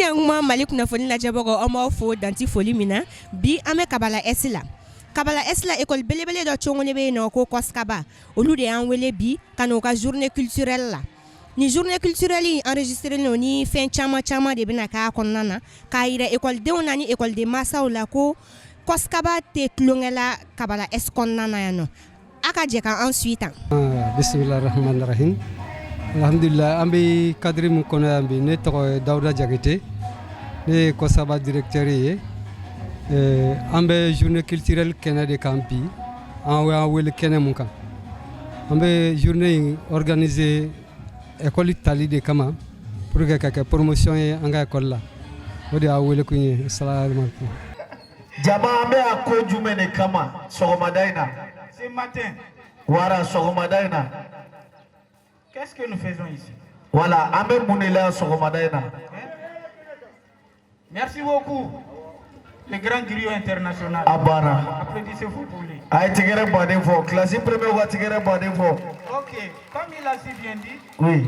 Ɲankuma Mali kunnafoni lajɛbagaw, an b'aw fo dan tɛ foli min na. Bi, an bɛ Kabala S la. Kabala S la, école belebele dɔ cogolen bɛ yen nɔ ko Kɔsikaba. Olu de y'an wele bi ka n'u ka journée culturelle la. Ni journée culturelle in enregistré don ni fɛn caman caman de bɛna k'a kɔnɔna na, k'a jira école denw na ni école den mansaw la ko Kɔsikaba tɛ tulonkɛ la Kabala S kɔnɔna na yan nɔ. A ka jɛ ka an suit tan. Bisimilahi rahmani rahim. Alhamdulillah, an bɛ cadre min kɔnɔ yan bi, ne tɔgɔ ye Dawuda Jakite, ne ye Kɔsaba directeur ye. An bɛ journée culturelle kɛnɛ de kan bi. An y'an wele kɛnɛ mun kan, an bɛ journée in organiser école tali de kama pour que ka kɛ promotion ye an ka école la. O de y'a wele kun ye. Salaamaaleykum. Jama, an bɛ a ko jumɛn de kama sɔgɔmada in na? Ce matin, Wara, sɔgɔmada in na, qu'est-ce que nous faisons ici? Wala, an bɛ mun de la sɔgɔmada in na? Merci beaucoup, le grand griot international. A banna. Applaudissez-vous pour lui. A ye tigɛrɛ baden fɔ. Kilasi premier ka tigɛrɛ baden fɔ. Ok, comme il a si bien dit,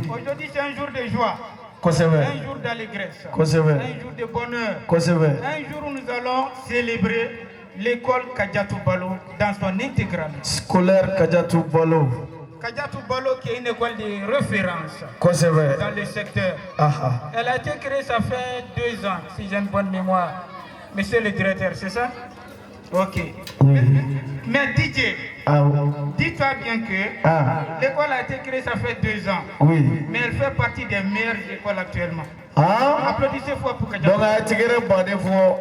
aujourd'hui c'est un jour de joie, un jour d'allégresse, un jour de bonheur, un jour où nous allons célébrer l'école Kadiatou Balo dans son intégralité. Scolaire Kadiatou Balo. Kadiatou Balo qui est une école de référence dans le secteur. Elle a été créée, ça fait 2 ans, si j'ai une bonne mémoire. Monsieur le directeur, c'est ça? Ok. Oui. Mais DJ, dis-toi bien que l'école a été créée, ça fait 2 ans. Mais elle fait partie des meilleures écoles actuellement. Applaudissez fort pour Kadiatou. Donc a ye tigɛrɛ baden fɔ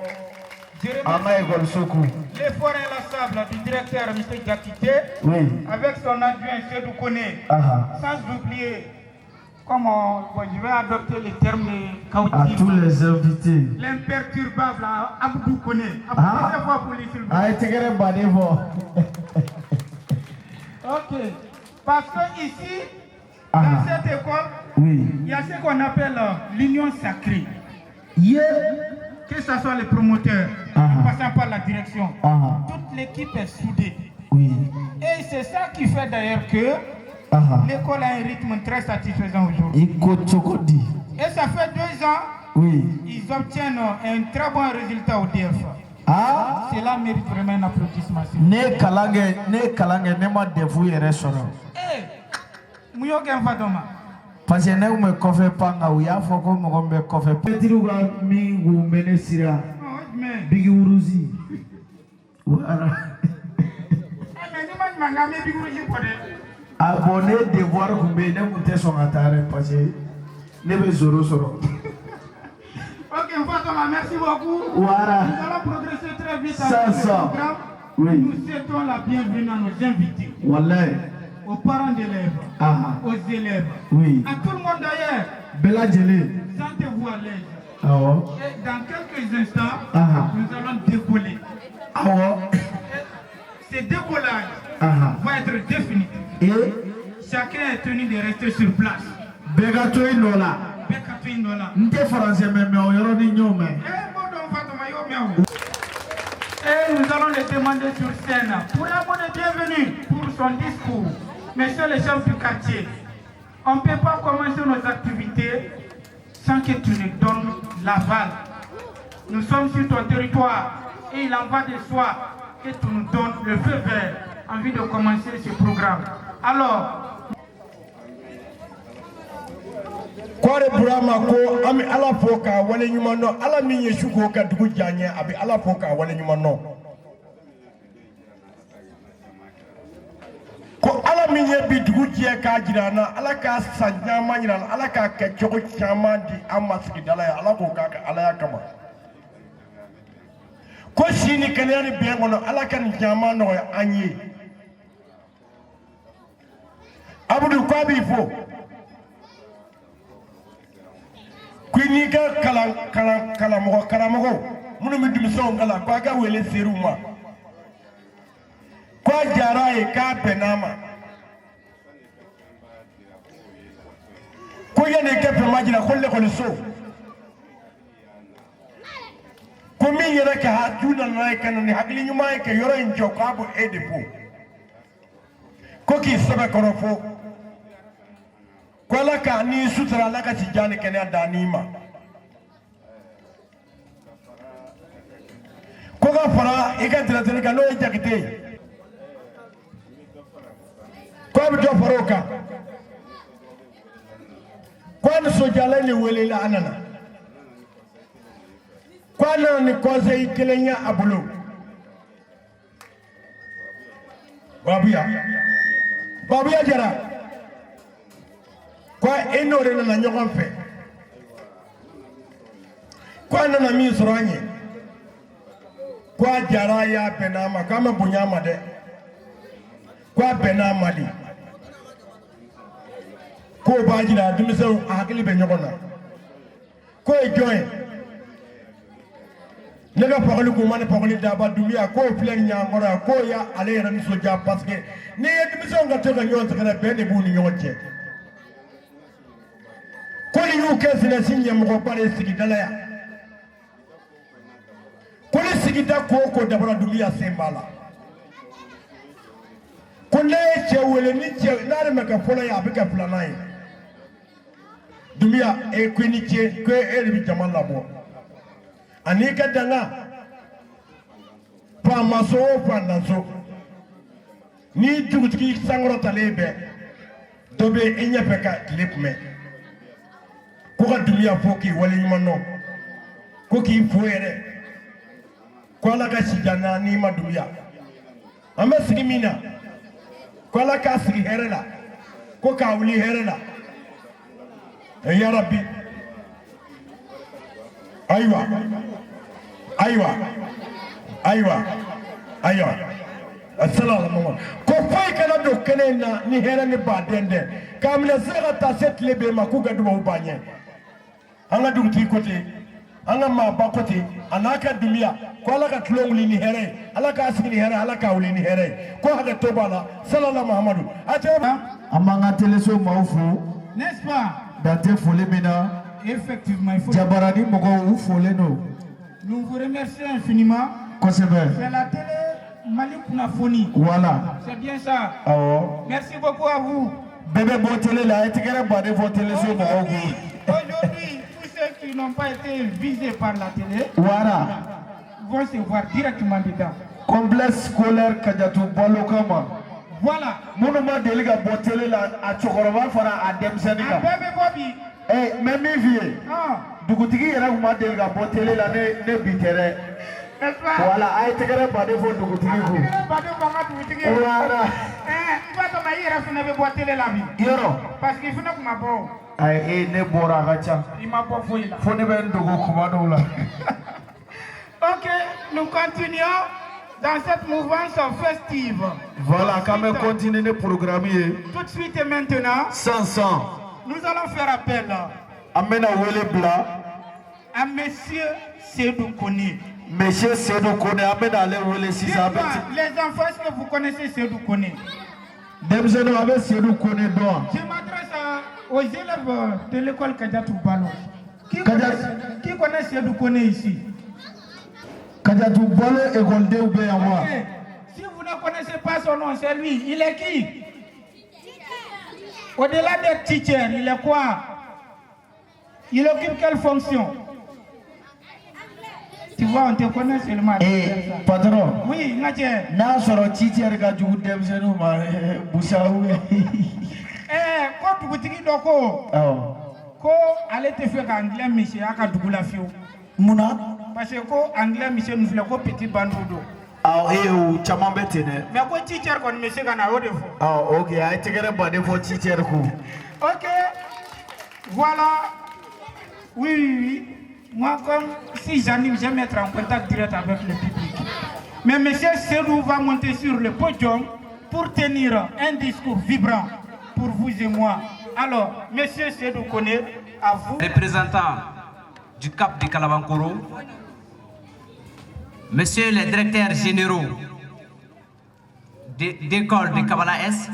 Je an ka ekɔliso kun. L'effort inlassable du directeur, M. Diakité, avec son adjoint Seydou Kone, sans oublier, bon, je vais adopter le terme de À Kauti, tous les invités. L'imperturbable Abdou Kone. Applaudissez fort pour lui, s'il vous plaît. A ye tigɛrɛ baden fɔ. Ok. Parce que ici, dans cette école, il y a ce qu'on appelle l'union sacrée. Que ce soit les promoteurs, en passant par la direction, toute l'équipe est soudée. Et c'est ça qui fait d'ailleurs que l'école a un rythme très satisfaisant aujourd'hui. I ko cogo di? Et ça fait 2 ans, ils obtiennent un très bon résultat au DEF. Cela mérite vraiment un applaudissement, s'il vous Ne ye kalan kɛ, ne ye kalan kɛ, ne ma DEF yɛrɛ sɔrɔ. Plaît. Eh, mun y'o kɛ n fa dɔ ma? Parce que ne tun bɛ kɔfɛ pan kan, u y'a fɔ ko mɔgɔ min bɛ kɔfɛ. Mɛtiriw ka min kun bɛ ne siran. Ɔ, o jumɛn? Bic rouge. Voilà. Eh, mais n'i ma ɲuman kɛ, an bɛ bic rouge bɔ dɛ. Ah bon, ne devoir kun bɛ yen, ne kun tɛ sɔn ka taa dɛ, parce que ne bɛ zéro sɔrɔ. Ok, Fatoma, merci beaucoup. Voilà. Nous allons progresser très vite Ça, avec ce ça. Programme. Nous souhaitons la bienvenue à nos invités, Walayi. Aux parents d'élèves, aux élèves, à tout le monde d'ailleurs. Bɛɛ lajɛlen. Sentez-vous à l'aise. Awɔ. Et dans quelques instants, nous allons décoller. Et ce décollage va être définitif. Et Chacun est tenu de rester sur place. Bɛɛ ka to i nɔ la. Bɛɛ ka to i nɔ la. N tɛ faransɛ mɛn, mais o yɔrɔnin n y'o mɛn. Eh, bon, donc, Fatoma, yo, mɛn o. Et nous allons le demander sur scène pour un mot de bienvenue pour son discours. Monsieur le chef du quartier, on ne peut pas commencer nos activités sans que tu nous donnes l'aval. Nous sommes sur ton territoire et il en va de soi que tu nous donnes le feu vert en vue de commencer ce programme. Alors, Kɔre Burama ko an bɛ Ala fo k'a waleɲuman dɔn. Ala min ye su ko ka dugu diya n ye, a bɛ Ala fo k'a waleɲuman dɔn. Ko Ala min ye bi dugu jɛ k'a jira an na, Ala k'a san caman jira an na, Ala k'a kɛ cogo caman di an ma sigida la yan. Ala k'o k'a kɛ Alaya kama. Ko si ni kɛnɛya ni bɛn kɔnɔ, Ala ka nin caman nɔgɔya an ye. Abudu ko a b'i fo ko i n'i ka kalan kalan kalamɔgɔ karamɔgɔw minnu bɛ denmisɛnw kalan, ko a ka wele ser'u ma, ko a diyara a ye, k'a bɛnn'a ma, ko yanni i ka fɛn ma jira ko lekɔliso ko min yɛrɛ ka haju nana n'a ye ka na ni hakili ɲuman ye ka yɔrɔ in jɔ, k'a b'o e de fo, ko k'i sɛbɛkɔrɔ fo, ko Ala k'a ni sutura, Ala ka si jan ni kɛnɛya d'a ni ma. Ko ka fara i ka directeur kan, n'o ye Jakite ye, ko a bɛ dɔ fara o kan. Ko a nisɔndiyalen de welela, a nana, ko a nana ni conseil kelen ye a bolo. Babuya, Babuya Jara, ko e n'o de nana ɲɔgɔn fɛ, ko a nana min sɔrɔ an ye, ko a jara a y'a bɛn n'a ma, k'a ma bonya a ma dɛ, ko a bɛn n'a ma de, k'o b'a jira denmisɛnw a hakili bɛ ɲɔgɔn na. K'o ye jɔn ye? Ne ka fakoli kun ma ni fakoli daba Dunbiya, k'o filɛ nin y'an kɔrɔ yan, k'o y'ale yɛrɛ nisɔndiya, parce que n'i ye denmisɛnw ka to ka ɲɔgɔn sɛgɛrɛ, bɛn de b'u ni ɲɔgɔn cɛ. Ko nin y'u kɛ sinasi ɲɛmɔgɔba de ye sigida la yan, ko ni sigida ko o ko dabɔra, Dunbiya sen b'a la. Ko n'a ye cɛ wele, ni cɛ n'ale ma kɛ fɔlɔ ye, a bɛ kɛ filanan ye. Dunbiya, e ko i ni ce, ko e de bɛ jama labɔ ani i ka danga faama so o fantan so, ni dugutigi sankɔrɔtalen bɛ dɔ bɛ i ɲɛfɛ ka tile kunbɛn. Ko ka Dunbiya fo k'i waleɲuman dɔn, ko k'i fo yɛrɛ, ko Ala ka sijan n'i ma. Dunbiya, an bɛ sigi min na, ko Ala k'a sigi hɛrɛ la, ko k'a wuli hɛrɛ la, yarabi. Ayiwa, ayiwa, ayiwa, ayiwa, asalamu. Ko foyi kana don kɛnɛ in na ni hɛrɛ ni baden tɛ, k'a minɛ se ka taa se tile bɛɛ ma, k'u ka dubabu b'an ɲɛ. An ka dugutigi ko ten, an ka maaba ko ten, a n'a ka Dunbiya, ko Ala ka tulon wuli ni hɛrɛ ye, Ala k'a sigi ni hɛrɛ ye, Ala k'a wuli ni hɛrɛ ye, ko hakɛ to b'a la. Salala Mahamadu a tɛ. An b'an ka teleso maaw fo. N'est-ce pas? Dan tɛ foli min na. Effectivement, il faut. Jabarani mɔgɔw, u folen don. Nous vous remercions infiniment. Kosɛbɛ. C'est la télé Mali Kunnafoni. Voilà. C'est bien ça. Awɔ. Merci beaucoup à vous. Bɛɛ bɛ bɔ télé la, a ye tɛgɛrɛ baden fɔ teleso mɔgɔw kun. Aujourd'hui, tous ceux qui n'ont pas été visés par la télé Wara. vont se voir directement dedans. Complexe scolaire Kadiatou Balo kama. Voilà. Minnu ma deli ka bɔ télé la, a cɛkɔrɔba fara a denmisɛnnin A kan. bɛɛ bɛ bɔ bi. Ɛ, n bɛ min f'i ye. Ah, Dugutigi yɛrɛ kun ma deli ka bɔ télé la, ne bi tɛ dɛ. N'est-ce pas? Voilà, a ye tɛgɛrɛ baden fɔ dugutigi kun. Tɛgɛrɛ baden fɔ an ka dugutigi ye. Voilà. Ɛɛ, n b'a dɔn i yɛrɛ fana bɛ bɔ télé la bi. Yɔrɔ. Parce que i fana kun ma bɔ o. Ayi, e ne bɔra, a ka ca. I ma bɔ foyi la. Fo ne bɛ n dogo kuma dɔw la. Ok, nous continuons dans cette mouvance festive. Voilà, k'an bɛ continuer ni programme ye. Tout de suite et maintenant, San san. nous allons faire appel An bɛna wele bila. à Monsieur Seydou Kone. Monsieur Seydou Kone, an bɛna ale wele sisan. An bɛ Dites-moi, les enfants, est-ce que vous connaissez Seydou Kone? Denmisɛnninw, a bɛ Seydou Kone dɔn wa? Je m'adresse aux élèves de l'école Kadiatou Balo. Qui connaît Seydou Kone ici? Kadiatou Balo ekɔlidenw bɛ yan wa? Ok. Si vous ne connaissez pas son nom, c'est lui. Il est qui? Au-delà d'être teacher, il est quoi? Il occupe quelle fonction? Tu vois, on te connaît seulement. Ee patron. Oui, Nadje. N'a sɔrɔ teacher ka jugu denmisɛnninw ma, busa ou bien. Eh, ko dugutigi dɔ ko Awɔ. ko ale tɛ fɛ ka anglais monsieur a ka dugu la fiyewu. Munna? Parce que ko anglais monsieur ninnu filɛ, ko petit bandiw don. Awɔ, ee, o caman bɛ ten dɛ. Mais ko teacher kɔni bɛ se ka na, a y'o de fɔ. Awɔ, ok, a ye tɛgɛrɛ baden fɔ teacher kun. Ok, voilà. Oui. Moi, comme si j'anime, j'aime être en contact direct avec le public. Mais monsieur Seydou va monter sur le podium pour tenir un discours vibrant pour vous et moi. Alors, monsieur Seydou Kone, à vous. Représentant du Cap de Kalabancoro, Monsieur les directeurs généraux d'école de Kabala S,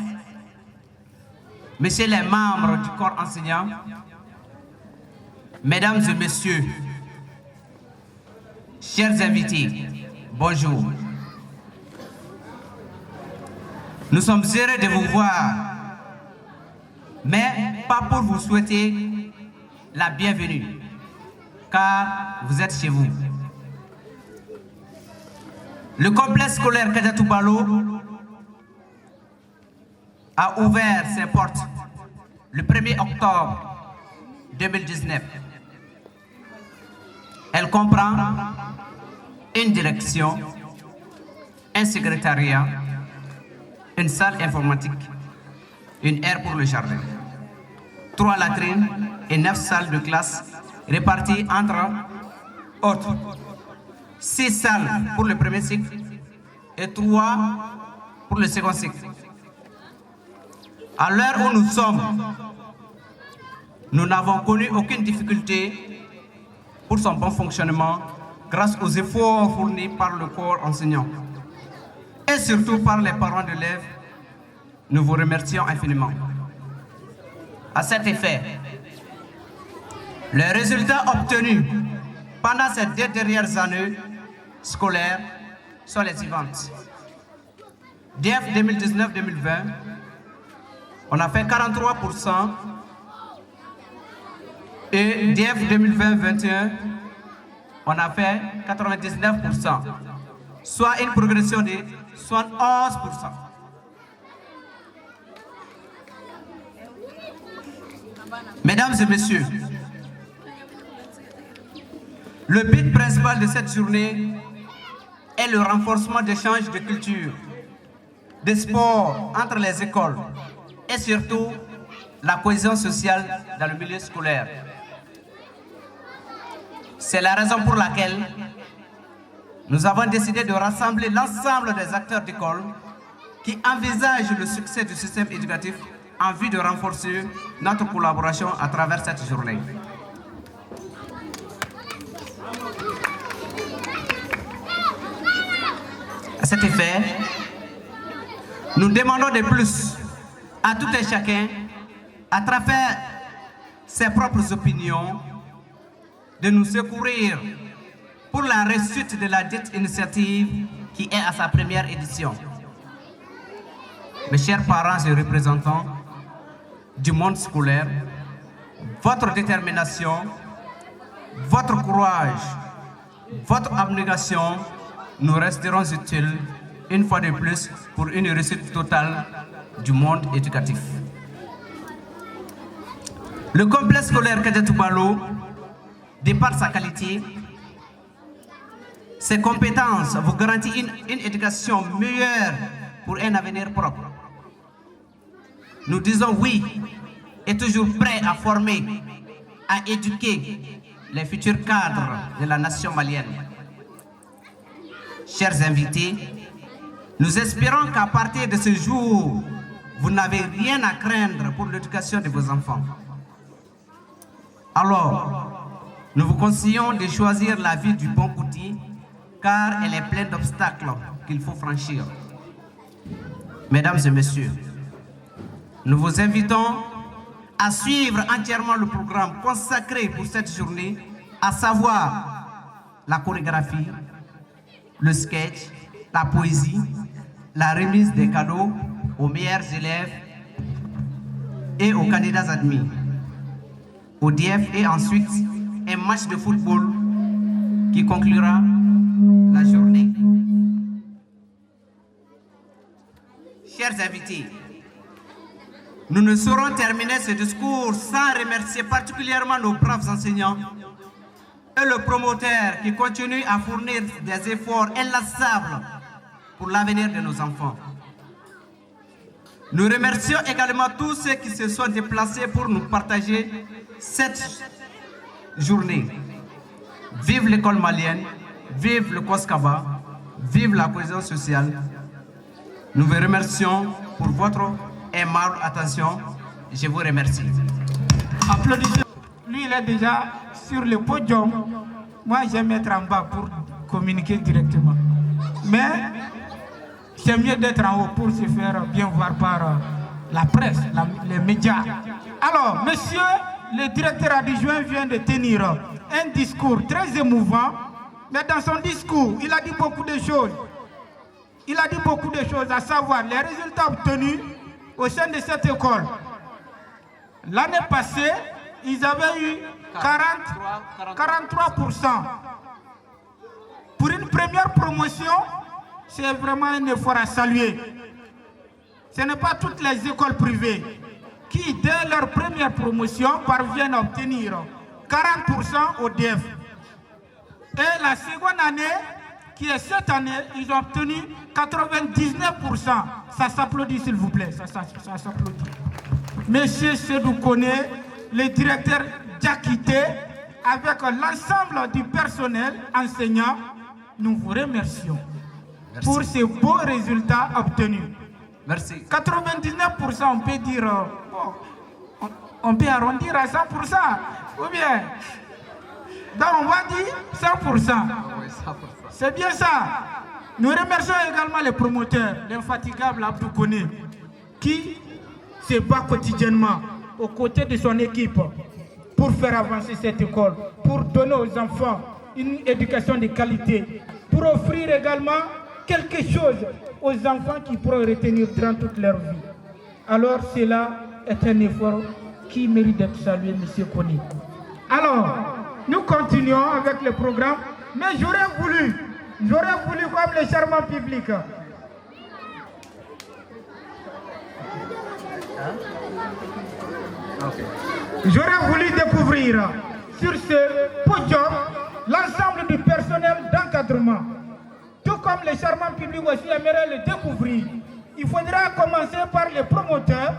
Messieurs les membres du corps enseignant, Mesdames et Messieurs, chers invités, bonjour. Nous sommes heureux de vous voir, mais pas pour vous souhaiter la bienvenue, car vous êtes chez vous. Le complexe scolaire Kadiatou Ballo a ouvert ses portes le 1er octobre 2019. Elle comprend une direction, un secrétariat, une salle informatique, une aire pour le jardin, 3 latrines et 9 salles de classe réparties entre autres 6 salles pour le premier cycle et 3 pour le second cycle. À l'heure où nous sommes, nous n'avons connu aucune difficulté pour son bon fonctionnement grâce aux efforts fournis par le corps enseignant et surtout par les parents d'élèves. Nous vous remercions infiniment. À cet effet, les résultats obtenus pendant ces 2 dernières années scolaires sont les suivantes. DF 2019-2020, on a fait 43% et DF 2020-21, on a fait 99%, soit une progression de 71%. Mesdames et messieurs, le but principal de cette journée est le renforcement d'échanges de culture, de sport entre les écoles et surtout la cohésion sociale dans le milieu scolaire. C'est la raison pour laquelle nous avons décidé de rassembler l'ensemble des acteurs d'école qui envisagent le succès du système éducatif en vue de renforcer notre collaboration à travers cette journée. À cet effet, nous demandons de plus à tout et chacun, à travers ses propres opinions, de nous secourir pour la réussite de la dite initiative qui est à sa première édition. Mes chers parents et représentants du monde scolaire, votre détermination, votre courage, votre abnégation nous resteront utiles une fois de plus pour une réussite totale du monde éducatif. Le complexe scolaire Kadiatou Ballo, de par sa qualité, ses compétences vous garantissent une éducation meilleure pour un avenir propre. Nous disons oui et toujours prêts à former, à éduquer les futurs cadres de la nation malienne. Chers invités, nous espérons qu'à partir de ce jour, vous n'avez rien à craindre pour l'éducation de vos enfants. Alors, nous vous conseillons de choisir la vie du bon côté, car elle est pleine d'obstacles qu'il faut franchir. Mesdames et messieurs, nous vous invitons à suivre entièrement le programme consacré pour cette journée, à savoir la chorégraphie, le sketch, la poésie, la remise des cadeaux aux meilleurs élèves et aux candidats admis, au DF et ensuite un match de football qui conclura la journée. Chers invités, nous ne saurons terminer ce discours sans remercier particulièrement nos braves enseignants et le promoteur qui continue à fournir des efforts inlassables pour l'avenir de nos enfants. Nous remercions également tous ceux qui se sont déplacés pour nous partager cette journée. Vive l'école malienne, vive le Koskaba, vive la cohésion sociale. Nous vous remercions pour votre aimable attention. Je vous remercie. Applaudissez. Lui, il est déjà sur le podium. Moi, j'aime être en bas pour communiquer directement. Mais c'est mieux d'être en haut pour se faire bien voir par la presse, les médias. Alors, monsieur le directeur adjoint vient de tenir un discours très émouvant. Mais dans son discours, il a dit beaucoup de choses. Il a dit beaucoup de choses, à savoir les résultats obtenus au sein de cette école. L'année passée, ils avaient eu 43%. Pour une première promotion, C'est vraiment un effort à saluer. Ce n'est pas toutes les écoles privées qui, dès leur première promotion, parviennent à obtenir 40% au DEF. Et la seconde année, qui est cette année, ils ont obtenu 99%. Ça s'applaudit, s'il vous plaît. Ça s'applaudit. Monsieur Sedou Kone, le directeur Diakité, avec l'ensemble du personnel enseignant, nous vous remercions. Merci. Pour ces beaux résultats obtenus. Merci. 99%, on peut dire, bon, on peut arrondir à 100%, ou bien. Donc on va dire 100%. Oui, 100%. C'est bien ça. Nous remercions également les promoteurs, l'infatigable Abdou Kone, qui se bat quotidiennement aux côtés de son équipe pour faire avancer cette école, pour donner aux enfants une éducation de qualité, pour offrir également quelque chose aux enfants qui pourront retenir durant toute leur vie. Alors cela est un effort qui mérite d'être salué, M. Kone. Alors, nous continuons avec le programme, mais j'aurais voulu comme le charmant public. Hein? Okay. J'aurais voulu découvrir sur ce podium l'ensemble du personnel d'encadrement. Tout comme le charmant public aussi aimerait le découvrir. Il faudra commencer par les promoteurs.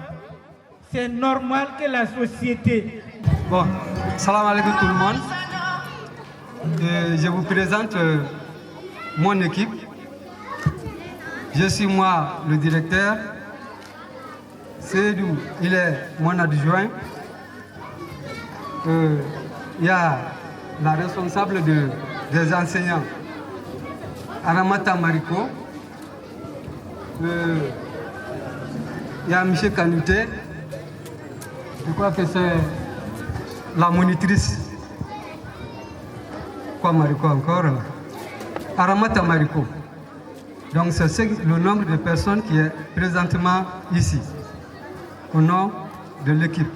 C'est normal que la société... Bon, salam alaikum tout le monde. Je vous présente mon équipe. Je suis moi le directeur. Seydou, il est mon adjoint. Il y a la responsable des enseignants, Aramata Mariko. Il y a M. Kanouté. Je crois que c'est la monitrice. Quoi Mariko encore? Aramata Mariko. Donc c'est le nombre de personnes qui est présentement ici, au nom de l'équipe.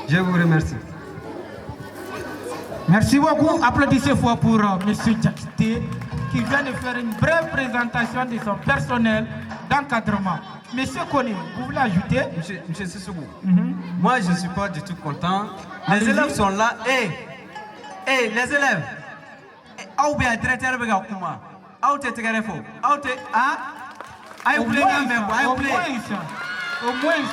Je vous remercie. Merci beaucoup. Applaudissez fort pour M. Diakité qui vient de faire une brève présentation de son personnel d'encadrement. Monsieur Kone, vous voulez ajouter? Monsieur Sissoko, moi je ne suis pas du tout content. Les élèves sont là. Hey, les élèves. Au bien directeur bɛ kuma. Aw tɛ tɛgɛrɛ fɔ. Aw tɛ ah. Au moins,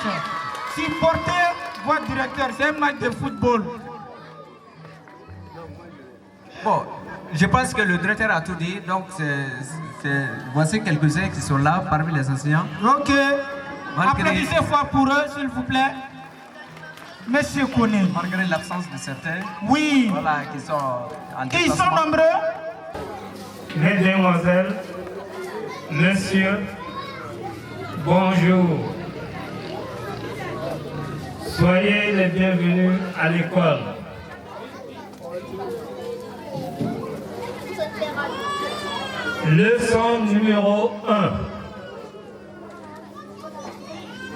supportez votre directeur, c'est un match de football. Bon, je pense que le directeur a tout dit, donc voici quelques-uns qui sont là parmi les enseignants. Ok, applaudissez fort pour eux, s'il vous plaît. Monsieur Kone. Malgré l'absence de certains. Oui. Voilà, qui sont en déplacement. Ils sont nombreux. Mesdemoiselles, messieurs, bonjour. Soyez les bienvenus à l'école. Leçon numéro 1.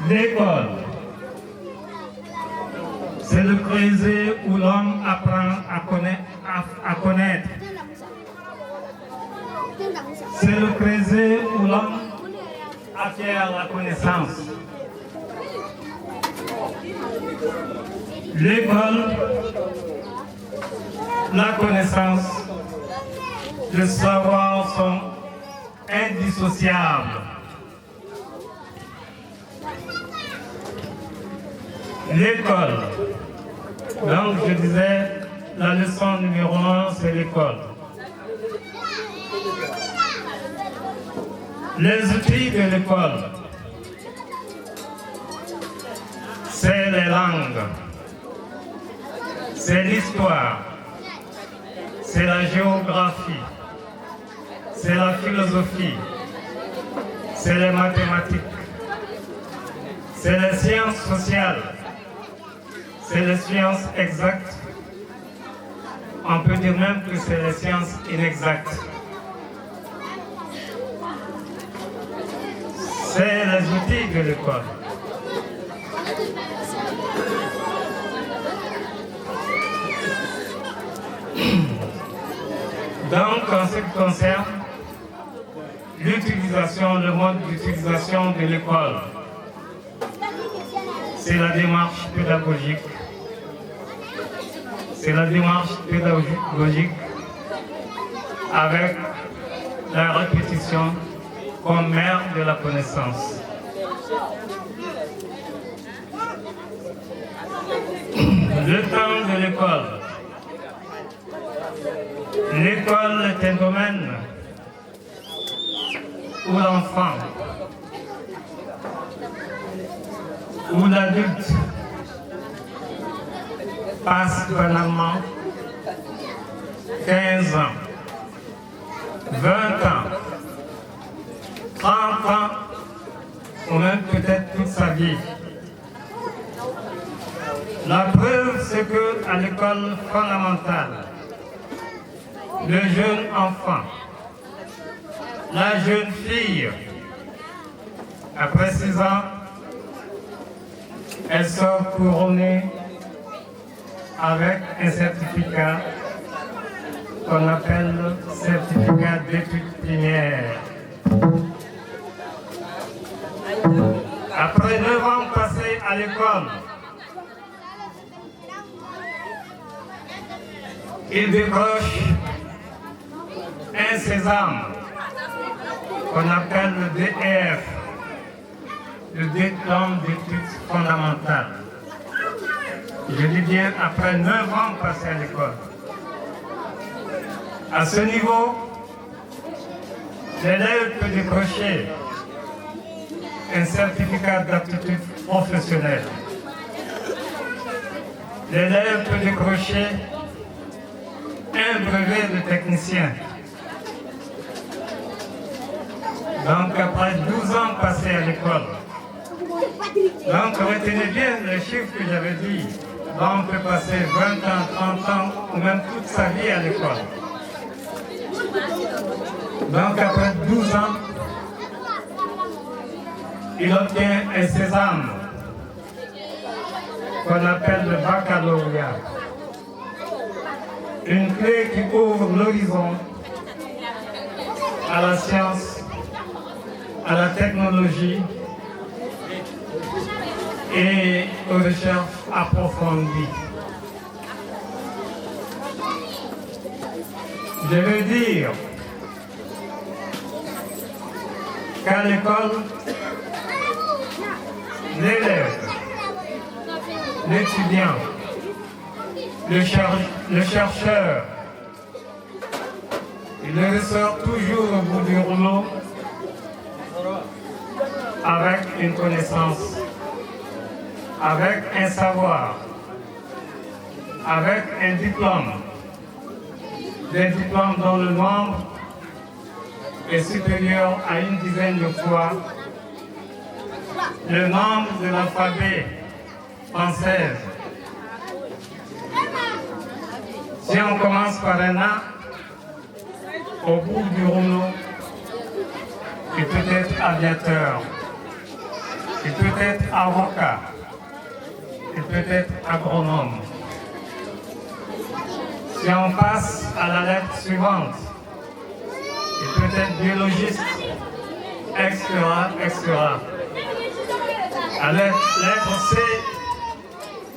L'école. C'est le creuset où l'homme apprend à connaître. C'est le creuset où l'homme acquiert la connaissance. L'école, la connaissance, le savoir sont indissociables. L'école. Donc je disais, la leçon numéro 1, c'est l'école. Les outils de l'école, c'est les langues, c'est l'histoire, c'est la géographie, c'est la philosophie, c'est les mathématiques, c'est les sciences sociales, c'est les sciences exactes. On peut dire même que c'est les sciences inexactes. C'est les outils de l'école. Donc, en ce qui concerne L'utilisation, le mode d'utilisation de l'école, c'est la démarche pédagogique. C'est la démarche pédagogique avec la répétition comme mère de la connaissance. Le temps de l'école. L'école est un domaine où l'enfant, où l'adulte passe banalement 15 ans, 20 ans, 30 ans, ou même peut-être toute sa vie. La preuve, c'est que à l'école fondamentale, le jeune enfant, la jeune fille, après 6 ans, elle sort couronnée avec un certificat qu'on appelle certificat d'études primaires. Après 9 ans passés à l'école, il décroche un sésame qu'on appelle le DF, le diplôme d'études fondamentales. Je dis bien après 9 ans passés à l'école. À ce niveau, l'élève peut décrocher un certificat d'aptitude professionnelle. L'élève peut décrocher un brevet de technicien. Donc après 12 ans passés à l'école. Donc retenez bien les chiffres que j'avais dit. Là, on peut passer 20 ans, 30 ans ou même toute sa vie à l'école. Donc après 12 ans, il obtient un sésame qu'on appelle le baccalauréat. Une clé qui ouvre l'horizon à la science, à la technologie et aux recherches approfondies. Je veux dire qu'à l'école, l'élève, l'étudiant, le chercheur, il ressort toujours au bout du rouleau avec une connaissance, avec un savoir, avec un diplôme, des diplômes dont le nombre est supérieur à une dizaine de fois le nombre de l'alphabet française. Si on commence par un A, au bout du rouleau, il peut être aviateur, il peut être avocat, il peut être agronome. Si on passe à la lettre suivante, il peut être biologiste, etc., etc. À la lettre C,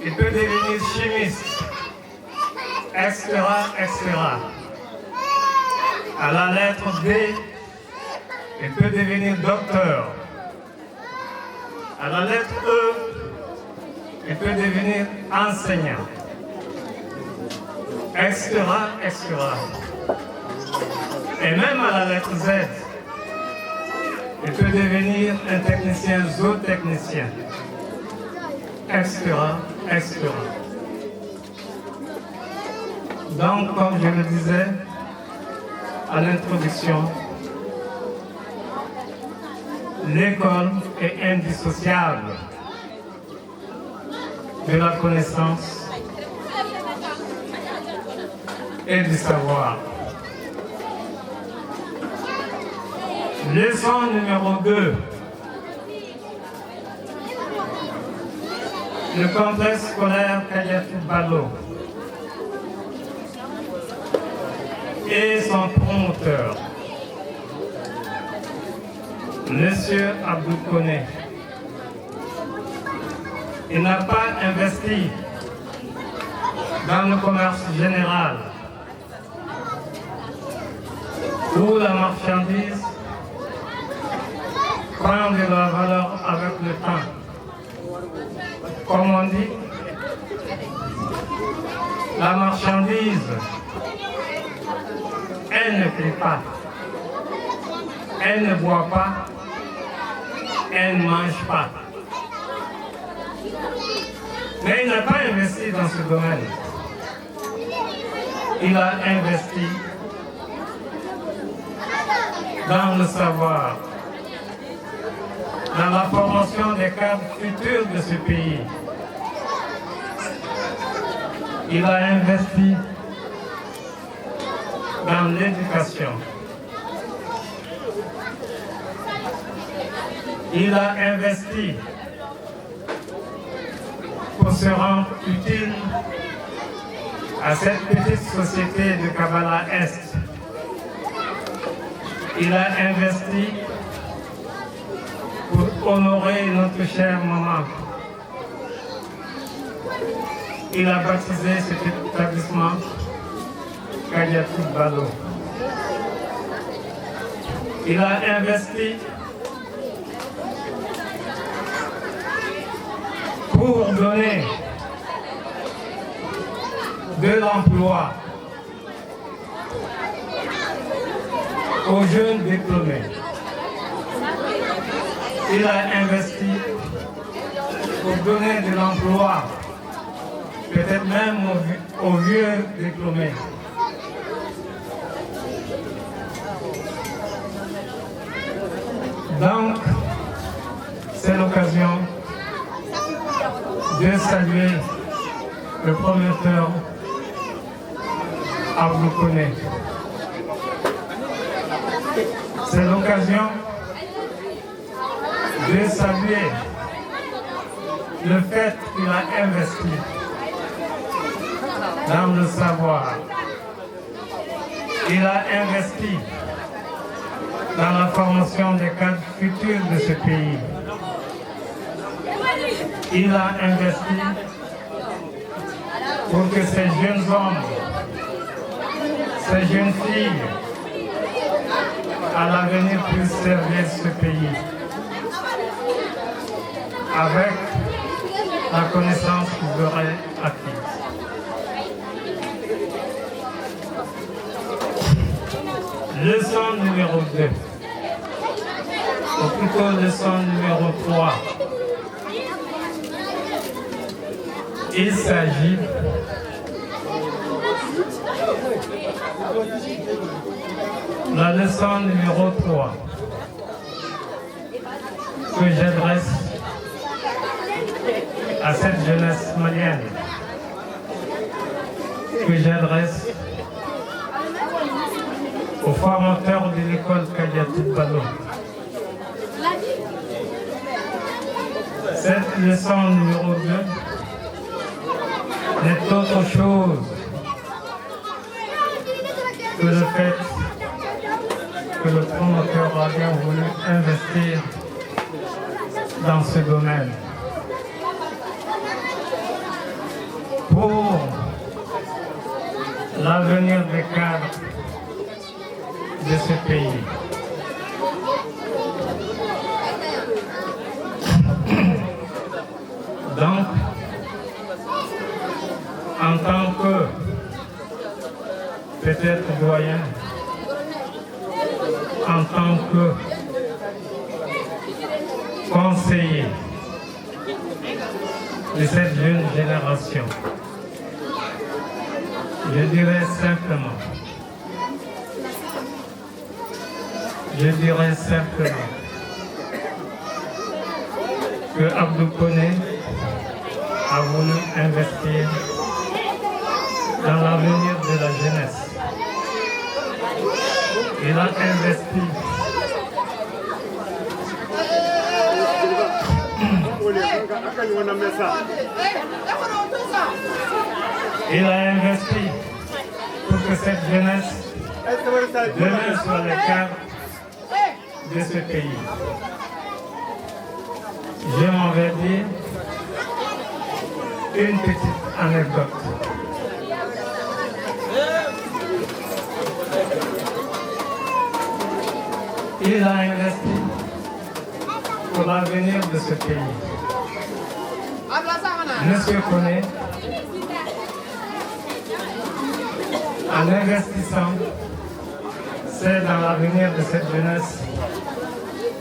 il peut devenir chimiste, etc., etc. À la lettre D, il peut devenir docteur. À la lettre E, il peut devenir enseignant, etc., etc. Et même à la lettre Z, il peut devenir un technicien zootechnicien, etc., etc. Donc, comme je le disais à l'introduction, l'école est indissociable de la connaissance et du savoir. Leçon numéro 2. Le complexe scolaire Kadiatou Ballo et son promoteur. Monsieur Abdou Koné. Il n'a pas investi dans le commerce général où la marchandise prend de la valeur avec le temps. Comme on dit, la marchandise, elle ne crie pas, elle ne boit pas, elle ne mange pas. Mais il n'a pas investi dans ce domaine. Il a investi dans le savoir, dans la formation des cadres futurs de ce pays. Il a investi dans l'éducation. Il a investi pour se rendre utile à cette petite société de Kabala Est. Il a investi pour honorer notre chère maman. Il a baptisé cet établissement Kadiatou Balo. Il a investi pour donner de l'emploi aux jeunes diplômés. Il a investi pour donner de l'emploi, peut-être même aux vieux diplômés. Donc, c'est l'occasion de saluer le promoteur Abdou Koné. C'est l'occasion de saluer le fait qu'il a investi dans le savoir. Il a investi dans la formation des cadres futurs de ce pays. Il a investi pour que ces jeunes hommes, ces jeunes filles, à l'avenir puissent servir ce pays avec la connaissance qu'ils auraient acquise. Leçon numéro 2, ou plutôt leçon numéro 3. Il s'agit de la leçon numéro 3 que j'adresse à cette jeunesse malienne, que j'adresse aux formateurs de l'école Kadiatou Balo. Cette leçon numéro 2 n'est autre chose que le fait que le promoteur a bien voulu investir dans ce domaine pour l'avenir des cadres de ce pays. Donc, en tant que peut-être doyen, en tant que conseiller de cette jeune génération, je dirais simplement, que Abdou Koné a voulu investir dans l'avenir de la jeunesse. Il a investi pour que cette jeunesse demain soit le cadre de ce pays. Je m'en vais dire une petite anecdote. Il a investi pour l'avenir de ce pays. Monsieur Koné, en investissant, c'est dans l'avenir de cette jeunesse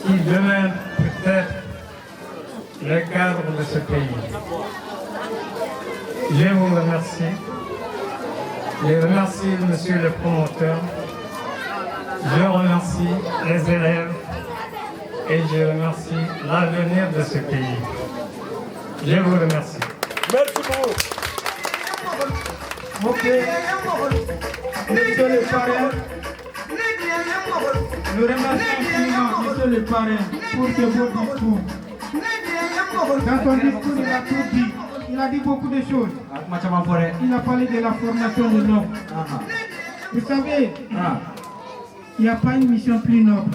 qui demain peut-être le cadre de ce pays. Je vous remercie. Je remercie monsieur le promoteur. Je remercie les élèves et je remercie l'avenir de ce pays. Je vous remercie. Merci beaucoup. Ok. Monsieur le parrain, nous remercions infiniment monsieur le parrain pour ce beau discours. Dans son discours, il a tout dit. Il a dit beaucoup de choses. Il a parlé de la formation de l'homme. Vous savez, il n'y a pas une mission plus noble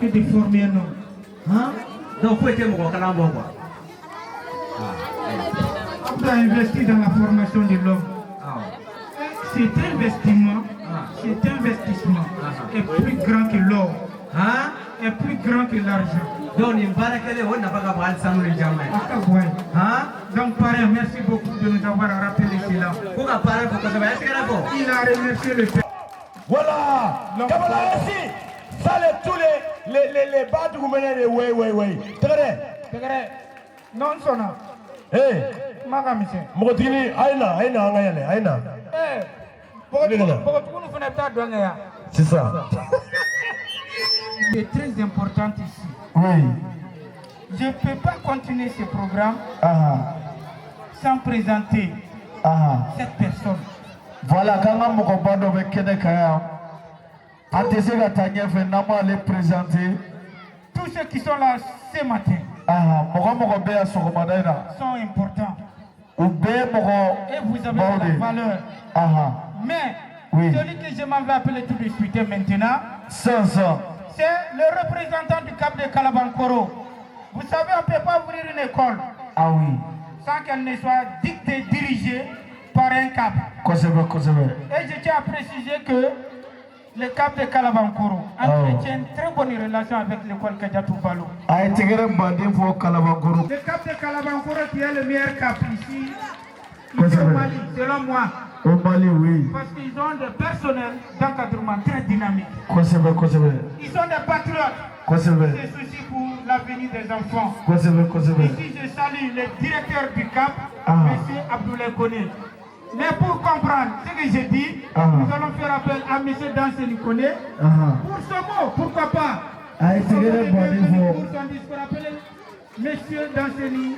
que de former un homme. Donc, faut être quoi. On doit investir dans la formation de l'homme. Cet investissement est plus grand que l'or, est plus grand que l'argent. Donc, Donc, parrain, merci beaucoup de nous avoir rappelé cela. Il a remercié le père. Voilà. Kabala ici, ça les tous les bas du gouvernement, oui oui oui. Très. Non sona. Eh. Maga monsieur. Mɔgɔtigini a ye na a ye na an ka yɛlɛ a ye na. Eh. Bɔgɔtigini fana bɛ taa dɔn kɛ yan. C'est ça. C'est très important ici. Oui. Je ne peux pas continuer ce programme sans présenter cette personne. Voilà, quand on mɔgɔba dɔ bɛ kɛnɛ kan yan, an tɛ se ka taa ɲɛfɛ n'an m'ale présenter. Tous ceux qui sont là ce matin mɔgɔ mɔgɔ bɛ yan sɔgɔmada in na sont importants. U bɛɛ mɔgɔ Et vous avez baw de de la valeur. Mais Oui. celui que je m'en vais appeler tout de suite maintenant, Sisan sisan. c'est le représentant du Cap de Kalabancoro. Vous savez, on ne peut pas ouvrir une école Ah oui. sans qu'elle ne soit dictée, dirigée par un cap. Kosɛbɛ kosɛbɛ. Et je tiens à préciser que le cap de Kalabancoro entretient une très bonne relation avec l'école Kadiatou Balo. A ye tɛgɛrɛ baden fɔ Kalabankoro. Le cap de Kalabancoro qui est le meilleur cap ici, ici au Kosɛbɛ. Mali, selon moi. Au Mali, oui. Parce qu'ils ont des personnels d'encadrement très dynamiques. Kosɛbɛ kosɛbɛ. Ils sont des patriotes. Kosɛbɛ. Ils se soucient pour l'avenir des enfants. Kosɛbɛ kosɛbɛ. Ici, je salue le directeur du CAP, M. Abdoulaye Koné. Mais pour comprendre ce que j'ai dit, nous allons faire appel à M. Danseni Koné. Pour ce mot, pourquoi pas? A ye tɛgɛrɛ baden fɔ. Pour son discours, appelez M. Danseni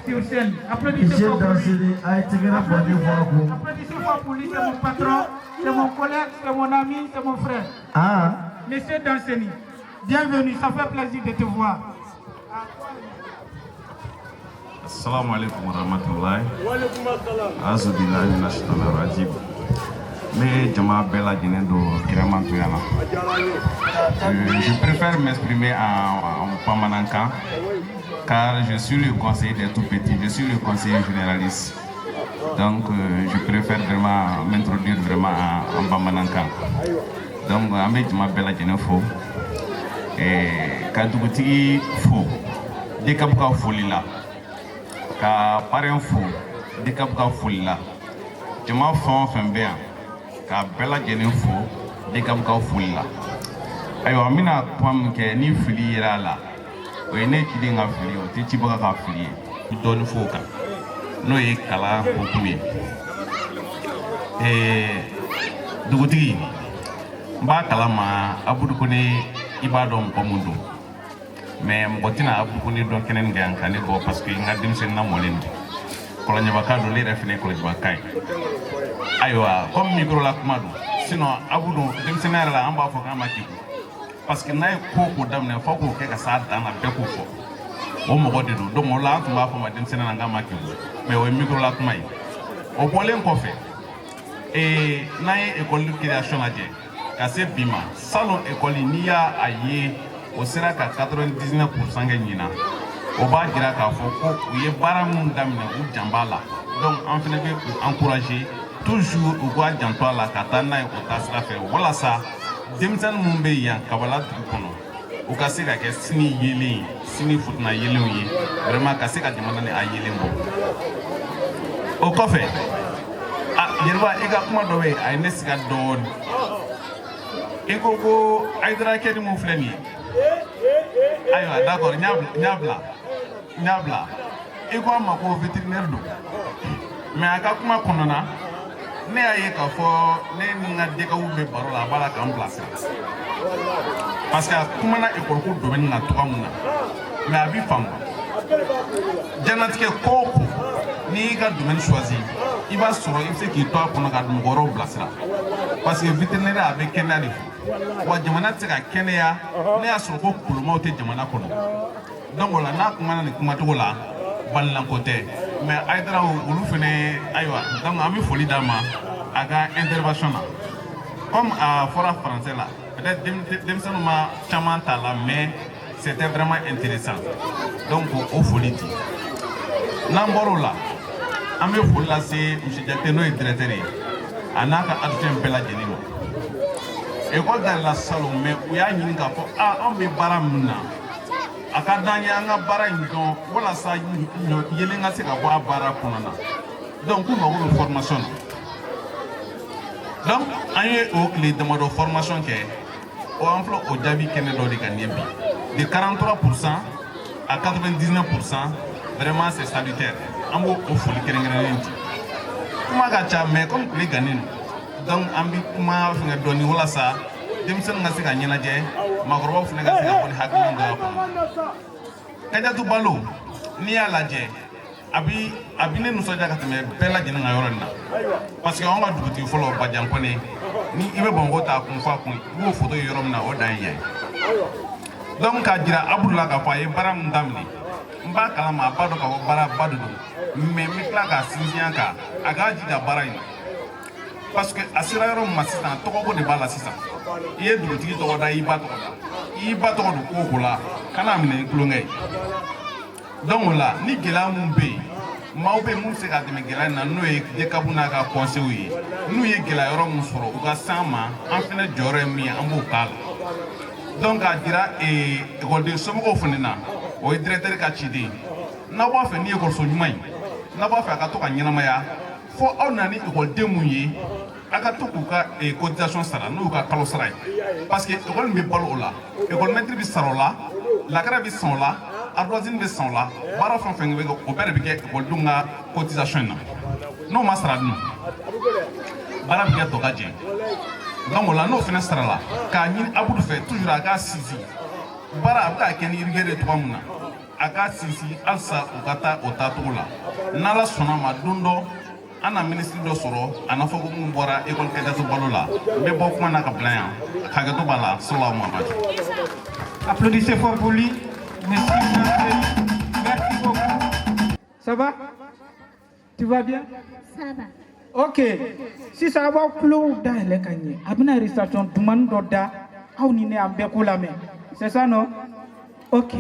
sur scène. Applaudissez Monsieur fort pour lui. Danseni, a ye tɛgɛrɛ baden fɔ a kun. Applaudissez fort pour lui, c'est mon patron, c'est mon collègue, c'est mon ami, c'est mon frère. Monsieur Danseni, bienvenue, ça fait plaisir de te voir. Assalamu alaikum wa rahmatullahi. Azubillahi minash shaitanir rajim. N bɛ jama bɛɛ lajɛlen don kiramantoya la. Je préfère m'exprimer en bamanankan car je suis le conseiller des tout petits, je suis le conseiller généraliste. Donc je préfère vraiment m'introduire vraiment en bamanankan. Donc an bɛ jama bɛɛ lajɛlen fo. Ka dugutigi fo, DCAP ka foli la. Ka parrain fo, DCAP ka foli la. Jama fɛn o fɛn bɛ yan, ka bɛɛ lajɛlen fo, DCAP ka foli la. Ayiwa, n bɛna kuma min kɛ, ni fili yera a la, o ye ne ciden ka fili ye, o tɛ cibaga ka fili ye. N bɛ dɔɔnin fɔ o kan, n'o ye kalan hukumu ye. Dugutigi, n b'a kalama Abudu Kone, i b'a dɔn mɔgɔ mun don. Mais mɔgɔ tɛna Abudu Kone dɔn kɛnɛ nin kan yan ka ne bɔ parce que n ka denmisɛnnin lamɔlen don. Kɔlɔnjɛbaka don, ne yɛrɛ fɛnɛ ye kɔlɔnjɛbaka ye. Ayiwa, comme micro la kuma don, sinon Abudu denmisɛnninya yɛrɛ la an b'a fɔ k'an ma degun. Parce que n'a ye ko o ko daminɛ fo k'o kɛ ka s'a dan na, bɛɛ k'o fɔ. O mɔgɔ de don, donc o la an tun b'a fɔ ma denmisɛnnin na k'an ma degun. Mais o ye micro la kuma ye. O bɔlen kɔfɛ, n'an ye école création lajɛ, Ka se bi ma, salon ekɔli, n'i y'a a ye o sera ka 99% kɛ ɲinan, o b'a jira k'a fɔ ko u ye baara mun daminɛ, u jan b'a la. Donc an fana bɛ u encourager toujours u k'a janto a la ka taa n'a ye o taasira fɛ, walasa denmisɛnnin minnu bɛ yan Kabala dugu kɔnɔ, u ka se ka kɛ sini yeelen ye, sini futuna yeelenw ye, vraiment ka se ka jamana ni a yeelen bɔ. O kɔfɛ, a Jeliba, i ka kuma dɔ bɛ yen, a ye ne siga dɔɔnin. I ko ko Hayidara kɛni mun filɛ nin ye, ayiwa, d'accord, n y'a bila, n y'a bila, n y'a bila. I ko a ma ko vétérinaire don, mais a ka kuma kɔnɔna, ne y'a ye k'a fɔ ne ni n ka DCAP bɛ baro la, a b'a la k'an bilasira, parce que a kumana école ko domaine na cogoya mun na, mais a bi faamu. Diɲɛnatigɛ ko o ko, n'i y'i ka domaine choisi, i b'a sɔrɔ i bɛ se k'i to a kɔnɔ ka mɔgɔ wɛrɛw bilasira, parce que vétérinaire, a bɛ kɛnɛya de fɔ. Wa jamana tɛ se ka kɛnɛya ne y'a sɔrɔ ko kolomaw tɛ jamana kɔnɔ. Donc o la, n'a kumana nin kumacogo la, balilanko tɛ, mais Hayidara olu fɛnɛ, ayiwa, donc an bɛ foli d'a ma a ka intervention na. Comme a fɔra français la, peut-être denmisɛnninw ma caman t'a la, mais c'était vraiment intéressant. Donc o foli di. N'an bɔr'o la, an bɛ foli lase monsieur Jakite, n'o ye directeur ye, a n'a ka adjoint bɛɛ lajɛlen ma. École dayɛlɛla salon, mais u y'a ɲini k'a fɔ a anw bɛ baara min na, a ka d'an ye an ka baara in dɔn, walasa yelen ka se ka bɔ a baara kɔnɔ na. Donc k'u mago bɛ formation na. Donc an ye o tile damadɔ formation kɛ. O an filɛ, o jaabi kɛnɛ dɔ de ka nin ye bi, de 43% à 99%, vraiment c'est salutaire. An b'o o foli kɛrɛnkɛrɛnnen di. Kuma ka ca, mais comme tile gannen don, donc an bɛ kuma fɛngɛ dɔɔni walasa denmisɛnninw ka se ka ɲɛnajɛ, maakɔrɔbaw fana ka se ka bɔ ni hakilina dɔ y'a kɔnɔ. Kajatu Balo, n'i y'a lajɛ, a bi ne nisɔndiya ka tɛmɛ bɛɛ lajɛlen ka yɔrɔ in na, parce que anw ka dugutigi fɔlɔ Bajan Kɔnɛ, ni i bɛ Bamakɔ ta kun fɔ a kun, i b'o photo ye yɔrɔ min na, o dan ye yan ye. Donc k'a jira Abudu la k'a fɔ a ye baara min daminɛ, n b'a kalama, a b'a dɔn k'a fɔ baaraba de don, mais n bɛ tila k'a sinsin a kan, a k'a jija baara in na, parce que a sera yɔrɔ min ma sisan, tɔgɔko de b'a la. Sisan i ye dugutigi tɔgɔ da, i ba tɔgɔ da, i y'i ba tɔgɔ don ko o ko la, kan'a minɛ ni tulonkɛ ye. Donc o la, ni gɛlɛya mun bɛ yen, maaw bɛ yen mun bɛ se ka dɛmɛ gɛlɛya in na, n'o ye DCAP n'a ka conseil ye, n'u ye gɛlɛya yɔrɔ mun sɔrɔ, u ka s'an ma, an fɛnɛ jɔyɔrɔ ye min ye, an b'o k'a la. Donc k'a jira ekɔliden somɔgɔw fana na, o ye directeur ka ciden ye. N'aw b'a fɛ ni ekɔliso ɲuman ye, n'aw b'a fɛ a ka to ka ɲɛnamaya, fo aw na ni ekɔliden mun ye, a ka to k'u ka cotisation sara, n'o y'u ka kalo sara ye, parce que ekɔli min bɛ balo o la, ekɔli mɛtiri bɛ sara o la, lakara bɛ san o la, ardoise bɛ san o la, baara fɛn o fɛn bɛ kɛ, o bɛɛ de bɛ kɛ ekɔlidenw ka cotisation in na. N'o ma sara dun, baara bɛ kɛ tɔ ka jɛ. Donc o la, n'o fana sara la, k'a ɲini Abudu fɛ toujours a k'a sinsin baara, a bɛ k'a kɛ ni rigueur ye cogoya min na, a k'a sinsin halisa, u ka taa o taacogo la. N'Ala sɔnna ma, don dɔ an na minisiri dɔ sɔrɔ, a n'a fɔ ko mun bɔra école Kajatu Balo la. N bɛ bɔ kuma na ka bila yan, hakɛto b'a la. Salamu Muhamadu. Applaudissez fort pour lui. Monsieur, merci beaucoup. Ça va? Tu vas bien? Ça va. Ok. Sisan a b'aw tulow dayɛlɛ ka ɲɛ. A bɛna récitation dumani dɔ da aw ni ne, an bɛɛ k'o lamɛn. C'est ça, non? Ok.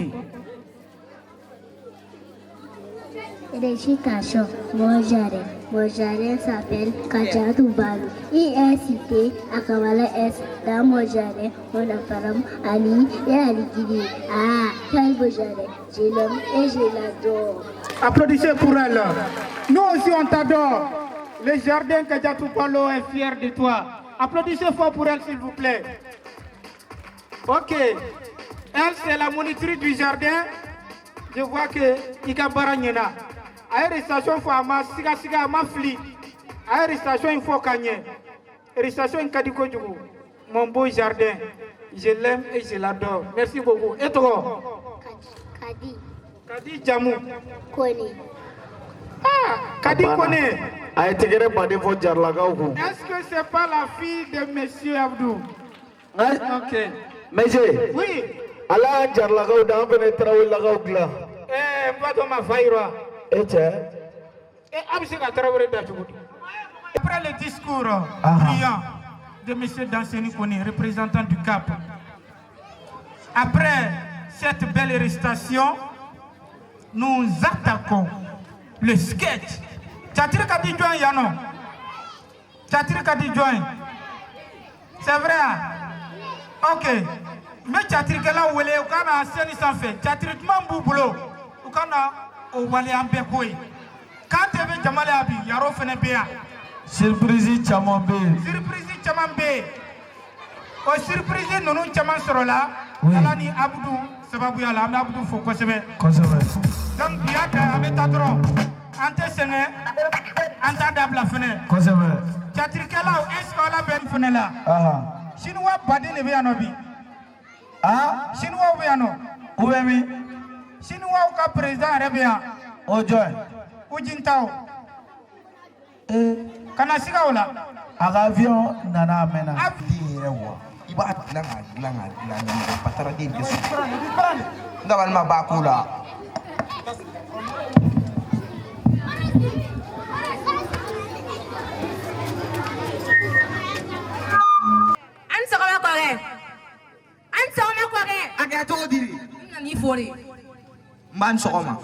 Récitation. Mon jardin. Mon jardin s'appelle Kadjatou Balo. Il est cité à Kabala Est. Dans mon jardin, on a Faram, Ali et Ali Guidi. Ah, quel beau jardin. Je l'aime et je l'adore. Applaudissez pour elle. Nous aussi, on t'adore. Le jardin Kadjatou Balo est fier de toi. Applaudissez fort pour elle, s'il vous plaît. Ok. Elle, c'est la monitrice du jardin. Je vois que i ka baara ɲɛna. A ye récitation fɔ, a ma siga siga, a ma fili. A ye récitation in fɔ ka ɲɛ. Récitation in ka di kojugu. Mon beau jardin, je l'aime et je l'adore. Merci beaucoup. E tɔgɔ? Kadi. Kadi, jamu? Kone. Ah, Kadi Kone. A ye tɛgɛrɛ baden fɔ Jaralakaw kun. Est-ce que c'est pas la fille de monsieur Abdou? Hein? Ok. Monsieur. Oui. Ala y'an Jaralakaw da, an fɛnɛ ye Tarawelelakaw dilan. Eh, n ba dɔn ma fa yira. E cɛ. Eh, a bɛ se ka Tarawele da cogo di? Après le discours brillant de M. Danseni Kone, représentant du CAP. Après cette belle récitation, nous attaquons le sketch. Tchatiri kadi join yano. Tchatiri kadi join. C'est vrai, hein? Ok. Mais tchatiri kɛla wele u ka na scène sanfɛ. Tchatiri duman b'u bolo u ka na o waleya bɛɛ ko ye. K'an tɛ bɛ jama la yan bi, yaro fɛnɛ bɛ yan. Surprise caman bɛ yen. Surprise caman bɛ yen. O surprise ninnu caman sɔrɔla Oui. Ala ni Abudu sababuya la, an bɛ Abudu fo kosɛbɛ. Kosɛbɛ. Donc bi y'a ta, an bɛ taa dɔrɔn, an tɛ sɛgɛn, an t'a dabila fɛnɛ. Kosɛbɛ. Théâtrekɛlaw, est ce que aw labɛn fɛnɛ la? Ahan. Chinois baden de bɛ yan nɔ bi. Ah. Chinois bɛ yan nɔ. U bɛ min? Chinois ka président yɛrɛ bɛ yan. O jɔn? Hu Jintao. Ee. Kana siga o la. A ka avion nana a mɛnna. Den yɛrɛ wa i b'a dilan k'a dilan k'a dilan ɲɛmɔgɔ pataraden tɛ sɔn n dabali ma ba ko la. An sɔgɔma kɔrɔkɛ. An sɔgɔma kɔrɔkɛ. A kɛra cogo di de? N nana i fo de. N b'a ni sɔgɔma.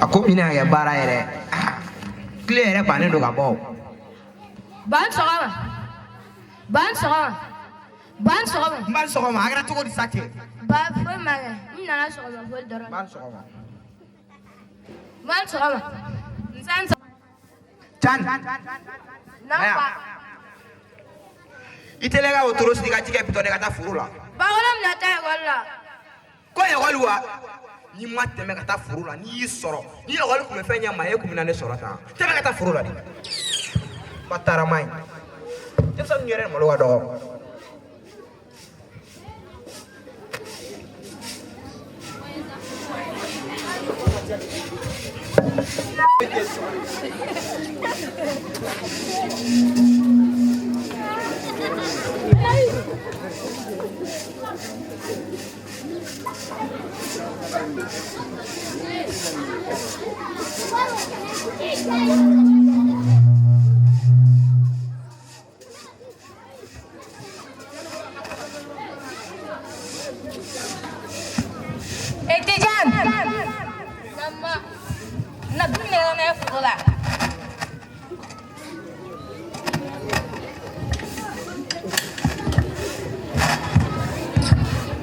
A ko mina kɛ baara yɛrɛ, tile yɛrɛ bannen don ka bɔ o. Ba ni sɔgɔma. Ba ni sɔgɔma. Ba ni sɔgɔma. N b'a ni sɔgɔma. A kɛra cogo di sa cɛ? Ba, foyi ma kɛ, n nana sɔgɔma foli dɔrɔn. N b'a ni sɔgɔma. Ba ni sɔgɔma. Nse ni sɔgɔma. Can. Na fa. I tɛlɛ ka wotoro sigi ka ji kɛ bitɔn ka taa foro la. Ba, ko ne bɛna taa ekɔli la. Ko ekɔli wa? N'i ma tɛmɛ ka taa foro la, n'i y'i sɔrɔ, ni ekɔli tun bɛ fɛn ɲɛ maa ye, e kun bɛ na ne sɔrɔ tan. Tɛmɛ ka taa foro la de. Batarama in. Denmisɛnnin yɛrɛ malo ka dɔgɔ. Étudiant. Nama. Na bi minɛ na ye foro la.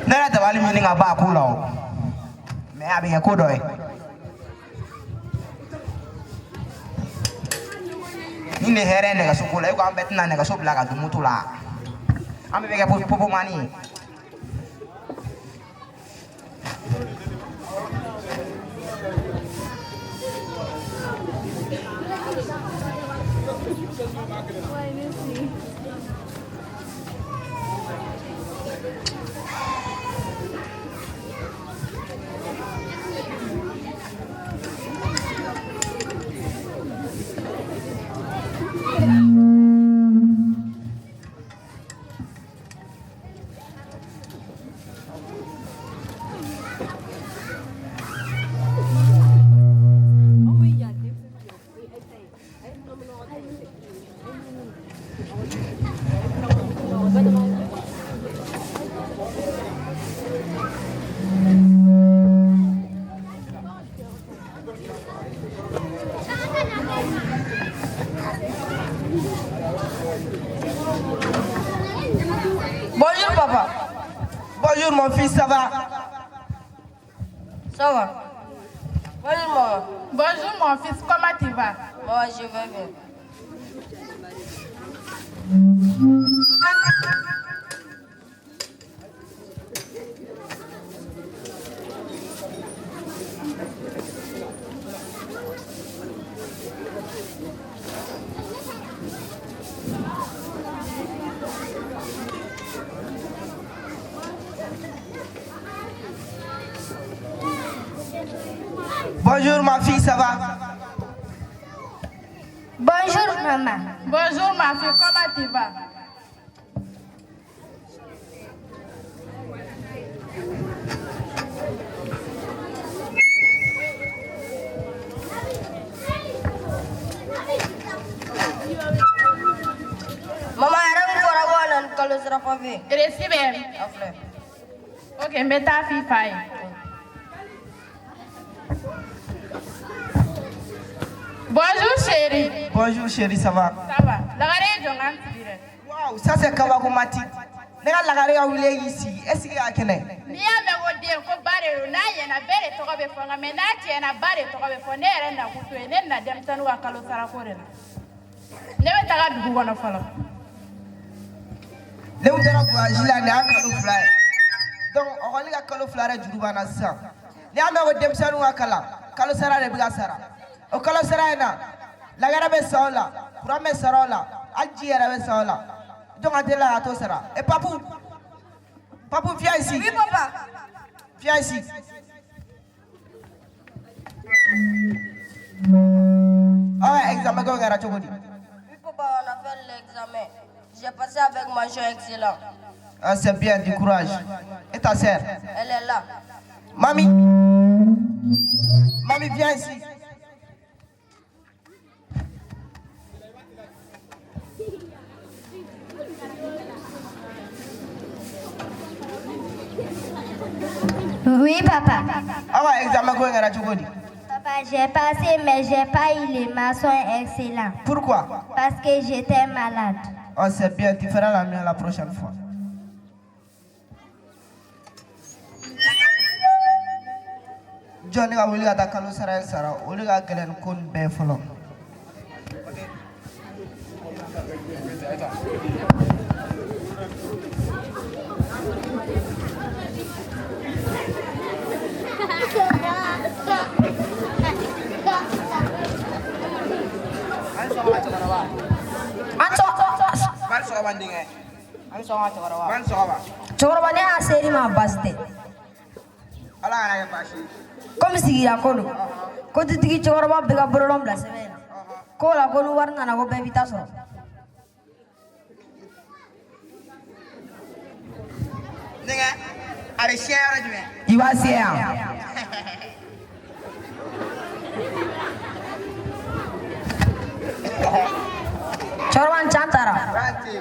Ne yɛrɛ dabali ɲini ka ban a ko la o. Mais a bɛ kɛ ko dɔ ye. Ni nin hɛrɛ ye nɛgɛso ko la, e ko an bɛɛ tɛna nɛgɛso bila ka don moto la. An bɛɛ bɛ kɛ popomani ye. Bonjour papa. Bonjour mon fils, ça va? Ça va. Bonjour maman. Bonjour mon fils, comment tu vas? Moi je vais bien. Bonjour ma fille, ça va? Bonjour maman. Bonjour ma fille, comment tu vas? Maman yɛrɛ min fɔra ko ka na ni kalo sara papier. Reçu bɛ yen. A filɛ. Ok, n bɛ taa f'i fa ye. Bonjour chérie. Bonjour chérie, ça va? Ça va. Lagare ye jɔnkan sigi dɛ. Waouh, ça c'est kabakomatique. Ne ka lagare ka wuli e k'i sigi, est ce que ka kɛnɛ? N'i y'a mɛn ko den ko ba de don, n'a ɲɛna bɛɛ de tɔgɔ bɛ fɔ nka mais n'a tiɲɛna ba de tɔgɔ bɛ fɔ. Ne yɛrɛ nakun t'o ye, ne nana denmisɛnninw ka kalo sarako de la. Ne bɛ taga dugu kɔnɔ fɔlɔ. Ne kun taara voyage la nin y'a kalo 2 ye. Donc ɔkɔli ka kalo 2 de juru b'an na sisan. N'i y'a mɛn ko denmisɛnninw ka kalan, kalo sara de bɛ ka sara. O kalo sara in na, lagare bɛ san o la, courant bɛ sara o la, hali ji yɛrɛ bɛ san o la. Donc an teliya ka t'o sara. Et Papou, Papou viens ici. Oui papa. Viens ici. Aw ka examen kɛw kɛra cogo di? Oui papa, on a fait l'examen. J'ai passé avec mention excellent. Ah, c'est bien, du courage. Et ta sœur? Elle est là. Mamie. Mamie, viens ici. Oui, papa. Aw ka examen ko in kɛra cogo di? Papa, j'ai passé, mais j'ai pas eu les mentions excellentes. Pourquoi? Parce que j'étais malade. Oh, c'est bien, tu feras la mienne la prochaine fois. Jɔn ne ka wuli ka taa kalo sara in sara, o de ka gɛlɛn ni ko nin bɛɛ ye fɔlɔ. An sɔgɔma. Bani sɔgɔma n denkɛ. An sɔgɔma cɛkɔrɔba. Bani sɔgɔma. Cɛkɔrɔba ne y'a ser'i ma baasi tɛ. Ala kana kɛ baasi ye. Komi sigida ko don, ko dutigi cɛkɔrɔba bɛ ka bololɔ bila sɛbɛn in na. K'o la ko ni wari nana ko bɛɛ b'i ta sɔrɔ. Denkɛ, a bɛ siɲɛ yɔrɔ jumɛn? I b'a siɲɛ yan. Cɛkɔrɔba n can taara. Waati.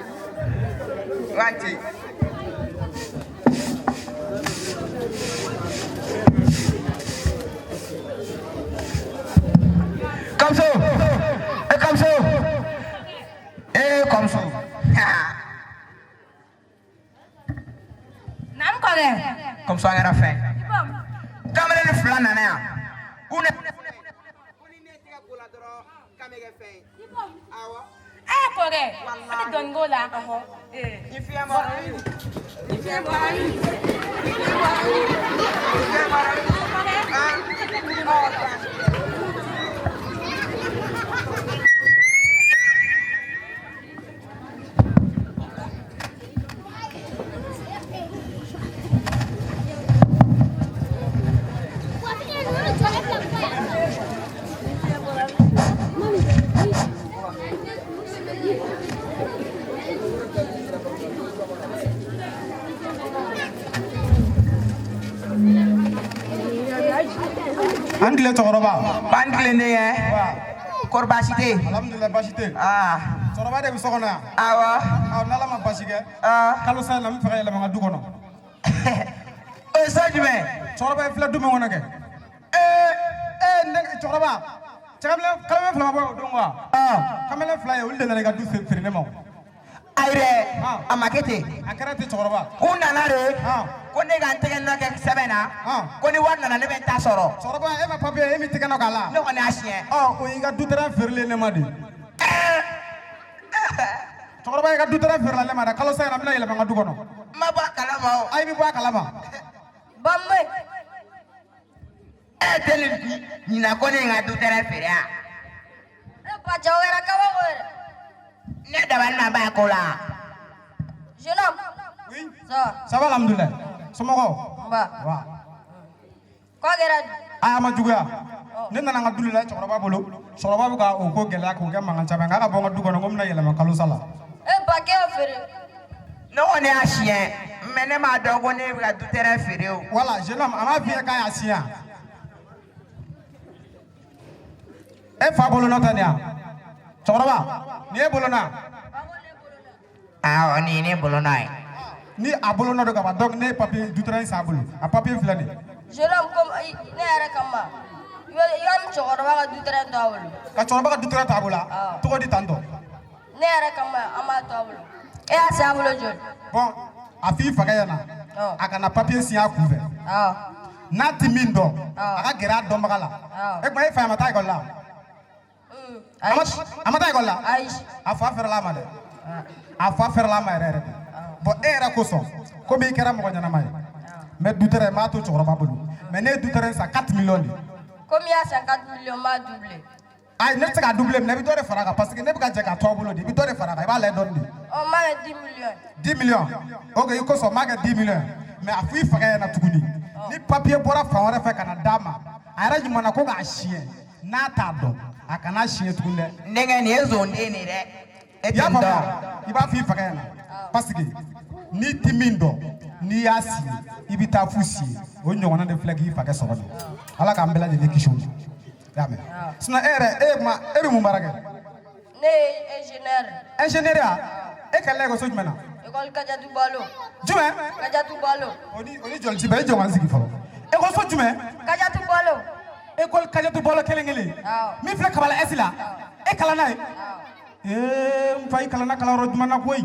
Waati. Kamso. Eh Kamso. Eh Kamso. Naamu kɔkɛ. Kamso an kɛra fɛn. Kamalen ni fila nana yan. U na Eh kɔkɛ, an tɛ dɔɔnin k'o la. Ni fiɲɛ bɔra. Ni fiɲɛ bɔra. Ni fiɲɛ bɔra. Ni fiɲɛ bɔra. Ah. An tile cɛkɔrɔba. B'an tilen denkɛ. Kɔri baasi tɛ yen? Alhamdulilayi baasi tɛ yen. Aa. Cɛkɔrɔba de bɛ so kɔnɔ yan. Awɔ. Awɔ n'Ala ma baasi kɛ. Kalo sa in na n bɛ fɛ ka yɛlɛma n ka du kɔnɔ. O ye so jumɛn? Cɛkɔrɔba i filɛ du min kɔnɔ kɛ. Ee ne cɛkɔrɔba. Kamalen fila ma bɔ o don wa? Kamalen fila ye olu de nana i ka du feere ne ma. Ayi dɛ, a ma kɛ ten. A kɛra ten cɛkɔrɔba. U nana de ko ne ka n tɛgɛ nɔ kɛ sɛbɛn na ko ni wari nana ne bɛ n ta sɔrɔ. Cɛkɔrɔba e ma papiye e m'i tɛgɛ nɔ k'a la. Ne kɔni y'a siɲɛ. Ɔ o y'i ka du terrain feerelen ne ma de. Cɛkɔrɔba i ka du terrain feerela ne ma dɛ, kalo sa in na n bɛna yɛlɛma n ka du kɔnɔ. N ma bɔ a kalama o. Ayi i bɛ bɔ a kalama. Banbe. E tɛ nin ɲinan ko ne ye n ka du terrain feere yan. Ne ba cɛ o kɛra kabako ye dɛ. Ne dabali ma ban a ko la. Jeune homme. Oui. Ça va. Ça va alhamdulilayi. Somɔgɔw? Nba. Wa. K'a kɛra di? Aa a ma juguya. Ne nana n ka du de la cɛkɔrɔba bolo. Cɛkɔrɔba bɛ ka o ko gɛlɛya k'o kɛ mankan caman ye. K'a ka bɔ n ka du kɔnɔ ko n bɛna yɛlɛma kalo sa la. E ba k'e y'o feere. Ne kɔni y'a siɲɛ mais ne m'a dɔn ko ne bɛ ka du terrain feere o. Voilà jeune homme a m'a f'i ye k'a y'a siɲɛ. E fa bolo nɔ tɛ nin ye wa? Cɛkɔrɔba, nin ye bolonɔ. Awɔ, nin ye ne bolonɔ ye. Ni a bolonɔ don ka ban, donc ne ye papier du terrain san a bolo, a papier filɛ nin ye. Jeune homme, comme ne yɛrɛ kama, i ka nin cɛkɔrɔba ka du terrain to a bolo. Ka cɛkɔrɔba ka du terrain to a bolo a tɔgɔ di tan tɔ. Ne yɛrɛ kama, an b'a to a bolo. E y'a san a bolo joli? Bon, a f'i fakɛ ɲɛna a kana papier signer a kunfɛ. N'a ti min dɔn, a ka gɛrɛ a dɔnbaga la. E tuma, e fa ma taa ekɔli la? A ma taa ekɔli la? A fa fɛrɛla a ma dɛ, a fa fɛrɛla a ma yɛrɛ yɛrɛ de. Bon, e yɛrɛ kosɔn, komi i kɛra mɔgɔ ɲɛnama ye, n bɛ du terrain, n b'a to cɛkɔrɔba bolo, mais ne ye du terrain san 4 millions de. Komi i y'a san 4 millions, n b'a doubler. Ayi, ne tɛ se k'a doubler minɛ, i bɛ dɔ de fara a kan, parce que ne bɛ ka jɛ k'a to aw bolo de, i bɛ dɔ de fara a kan, i b'a lajɛ dɔɔni de. Ɔ, n b'a kɛ 10 millions. 10 millions, ok, i kosɔn n b'a kɛ 10 millions, mais a fɔ i fakɛ ɲɛna tuguni, ni papier bɔra fan wɛrɛ fɛ ka na d'a ma, a yɛrɛ ɲuman ko k'a siɲɛ, n'a t'a dɔn, a kana siɲɛ tuguni dɛ. N denkɛ, nin ye zonden de ye dɛ. E I y'a tɛ nin dɔn. faamuya? I b'a fɔ i fakɛ ɲɛna, parce que n'i ti min dɔn, n'i y'a signé, i bɛ taa fu signé. O ɲɔgɔnna de filɛ k'i fakɛ sɔrɔ nin. Ala k'an bɛɛ lajɛlen kisi o ma. I y'a mɛn? Sinon e yɛrɛ, e ye kuma, e bɛ mun baara kɛ? Ne ye ingénieur. Ingénieur ya? E kalanna ekɔliso jumɛn na? École Kadiatou Balo. Jumɛn? Kadiatou Balo. O ni jɔli ti bɛn, e jɔ ka n sigi fɔlɔ. Ekɔliso jumɛn? Kadiatou Balo. École Kadiatou Balo kelen kelen. Min filɛ Kabala S la. E kalanna yen? Ee, n fa, i kalanna kalanyɔrɔ jumɛn na koyi?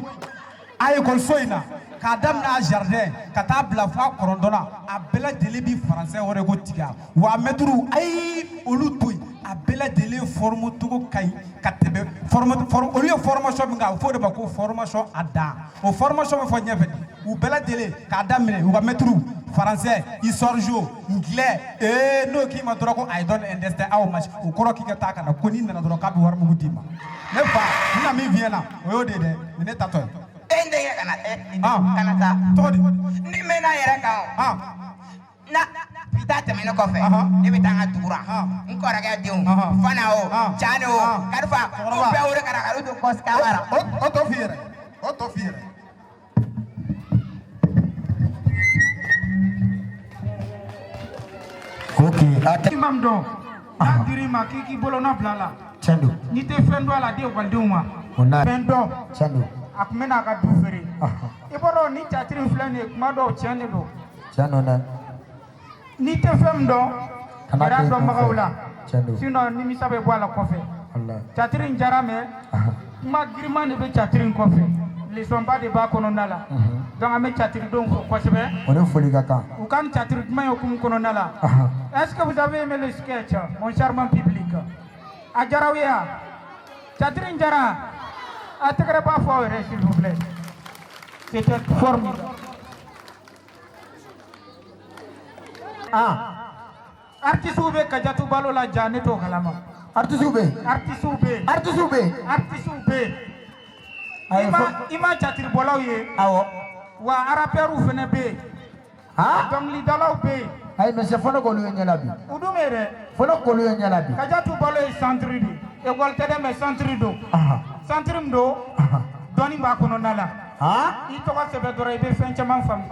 A ekɔliso in na, k'a daminɛ a jardin ka taa bila fo a kɔnɔntɔnna, a bɛɛ lajɛlen bi français wɛrɛ ko tigiya wa. A mɛtiriw, ayi, olu to yen, a bɛɛ lajɛlen forme cogo ka ɲi ka tɛmɛ forme forme. Olu ye formation min kɛ, a bɛ fɔ o de ma ko formation a dan. O formation bɛ fɔ ɲɛfɛ de. U bɛɛ lajɛlen, k'a daminɛ u ka mɛtiriw, français, histoire géo, anglais. Ee, n'o k'i ma dɔrɔn ko I don't understand how much, o kɔrɔ k'i ka taa ka na ko n'i nana dɔrɔn k'a bɛ wari mugu d'i ma. Ne fa, n bɛna min f'i ɲɛna, o y'o de ye dɛ, nin ne tatɔ ye. E n denkɛ, kana e kana taa. Tɔgɔ di? Ni n mɛnna yɛrɛ kan o. Na bi taa tɛmɛnen kɔfɛ, ne bɛ taa n ka dugu la, n kɔrɔkɛ denw Fana o, Cani o, Karifa, u bɛɛ wele ka na ka n'u to Kɔsikaba la. O tɔ f'i yɛrɛ, o tɔ f'i yɛrɛ. Ok, a tɛ. Imam dɔn n'a dir'i ma k'i k'i bolonɔ bila a la. Tiɲɛ don. N'i tɛ fɛn dɔn a la, di ekɔlidenw ma. Walayi. Fɛn dɔn. Tiɲɛ don. A tun bɛ n'a ka du feere. I b'a dɔn, ni catiri in filɛ nin ye, kuma dɔw tiɲɛ de don. Tiɲɛ don dɛ. N'i tɛ fɛn min dɔn, Kana gɛrɛ kɛ i dɔnbagaw kunfɛ. la. Tiɲɛ don. Sinon nimisa bɛ bɔ a la kɔfɛ. Walayi. Catiri in diyara, mais kuma girinman de bɛ catiri in kɔfɛ, leçon ba de b'a kɔnɔna la. Donc an bɛ catiridenw fo kosɛbɛ. O ni foli ka kan. U ka nin catiri duman ye hukumu kɔnɔna la. Est-ce que vous avez aimé le sketch, mon charmant public? A diyara aw ye wa? Catiri in diyara? A tɛgɛrɛ b'a fɔ aw yɛrɛ, s'il vous plaît. C'était formidable. Ah. Artistes bɛ Kadiatou Balo la ja, ne t'o kalama. Artistes bɛ yen. Artistes bɛ yen. Artistes bɛ yen. Artistes bɛ yen. Ayi, I ma i ma catiribɔlaw ye. Awɔ. Wa rappeurs fana bɛ yen. Han? Dɔnkilidalaw bɛ yen. Ayi, monsieur, fo ne k'olu ye ɲɛ la bi. U dun bɛ yen dɛ. Fo ne k'olu ye ɲɛ la bi. Kadiatou Balo ye centre de ye. École tɛ dɛ, mais centre don. Centre min don, dɔnni b'a kɔnɔna la. I tɔgɔ sɛbɛn dɔrɔn, i bɛ fɛn caman faamu.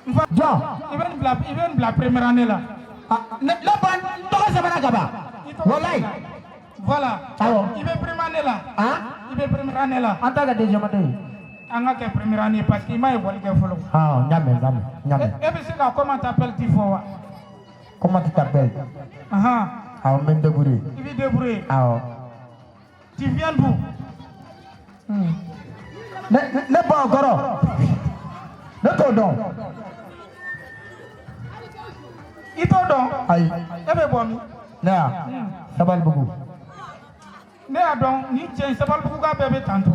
N fa, Jɔn? I bɛ nin bila première année la. Ne ne ba, n tɔgɔ sɛbɛnna ka ban. I tɔgɔ Walayi. sɛbɛnna. Voilà. Awɔ. I bɛ première année la. Han? I bɛ première année la. An t'a kɛ deuxième année ye. An ka kɛ première année parce que i ma école kɛ fɔlɔ. Ah, n y'a mɛn, n y'a mɛn, n y'a mɛn. E bɛ se ka comment t'appelles-tu fɔ wa? Comment tu t'appelles? Ahan. Awɔ, n bɛ n débrouiller. I b'i débrouiller. Awɔ. Tu viens d'où? Ne ba, o kɔrɔ. Ne t'o dɔn. I t'o dɔn? Ayi. E bɛ bɔ min? Ne ya? Sabalibugu. Ne y'a dɔn ni cɛ in, Sabalibugu bɛɛ bɛ tan to.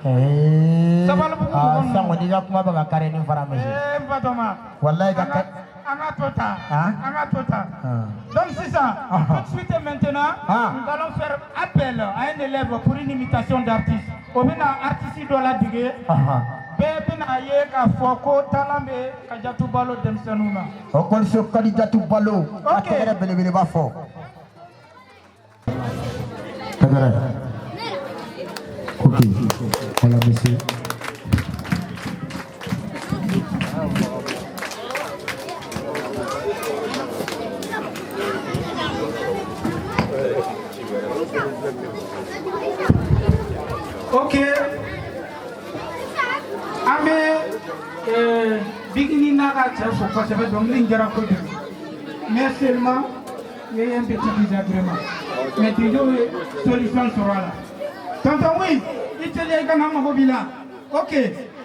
Ee. Sabalibugu Ah, mɔgɔ ninnu. sisan kɔni, i ka kuma bɛ ka kari ni fara monsieur. Ee, n Batɔma. Walayi ka ka. An ka to tan. Han? An ka to tan. Ah. Donc sisan, tout de suite et maintenant, Ah. nous allons faire appel à un élève pour une imitation d'artiste. O bɛna artiste dɔ ladege. Bɛɛ bɛna ye k'a fɔ ko talent bɛ Kadiatou Balo denmisɛnninw na. Ekɔliso Kadiatou Balo. Ka Ok. tɛgɛrɛ belebeleba fɔ. Tɛgɛrɛ. Ok. Voilà, monsieur. Ok, an bɛ Bigini n'a ka cɛ fo kosɛbɛ. Dɔnkili in diyara kojugu, mais seulement il y a eu un petit désagrément, mais toujours ye solution sɔrɔ a la. Tonton, oui, i teliya, i ka na, an mago b'i la. Ok,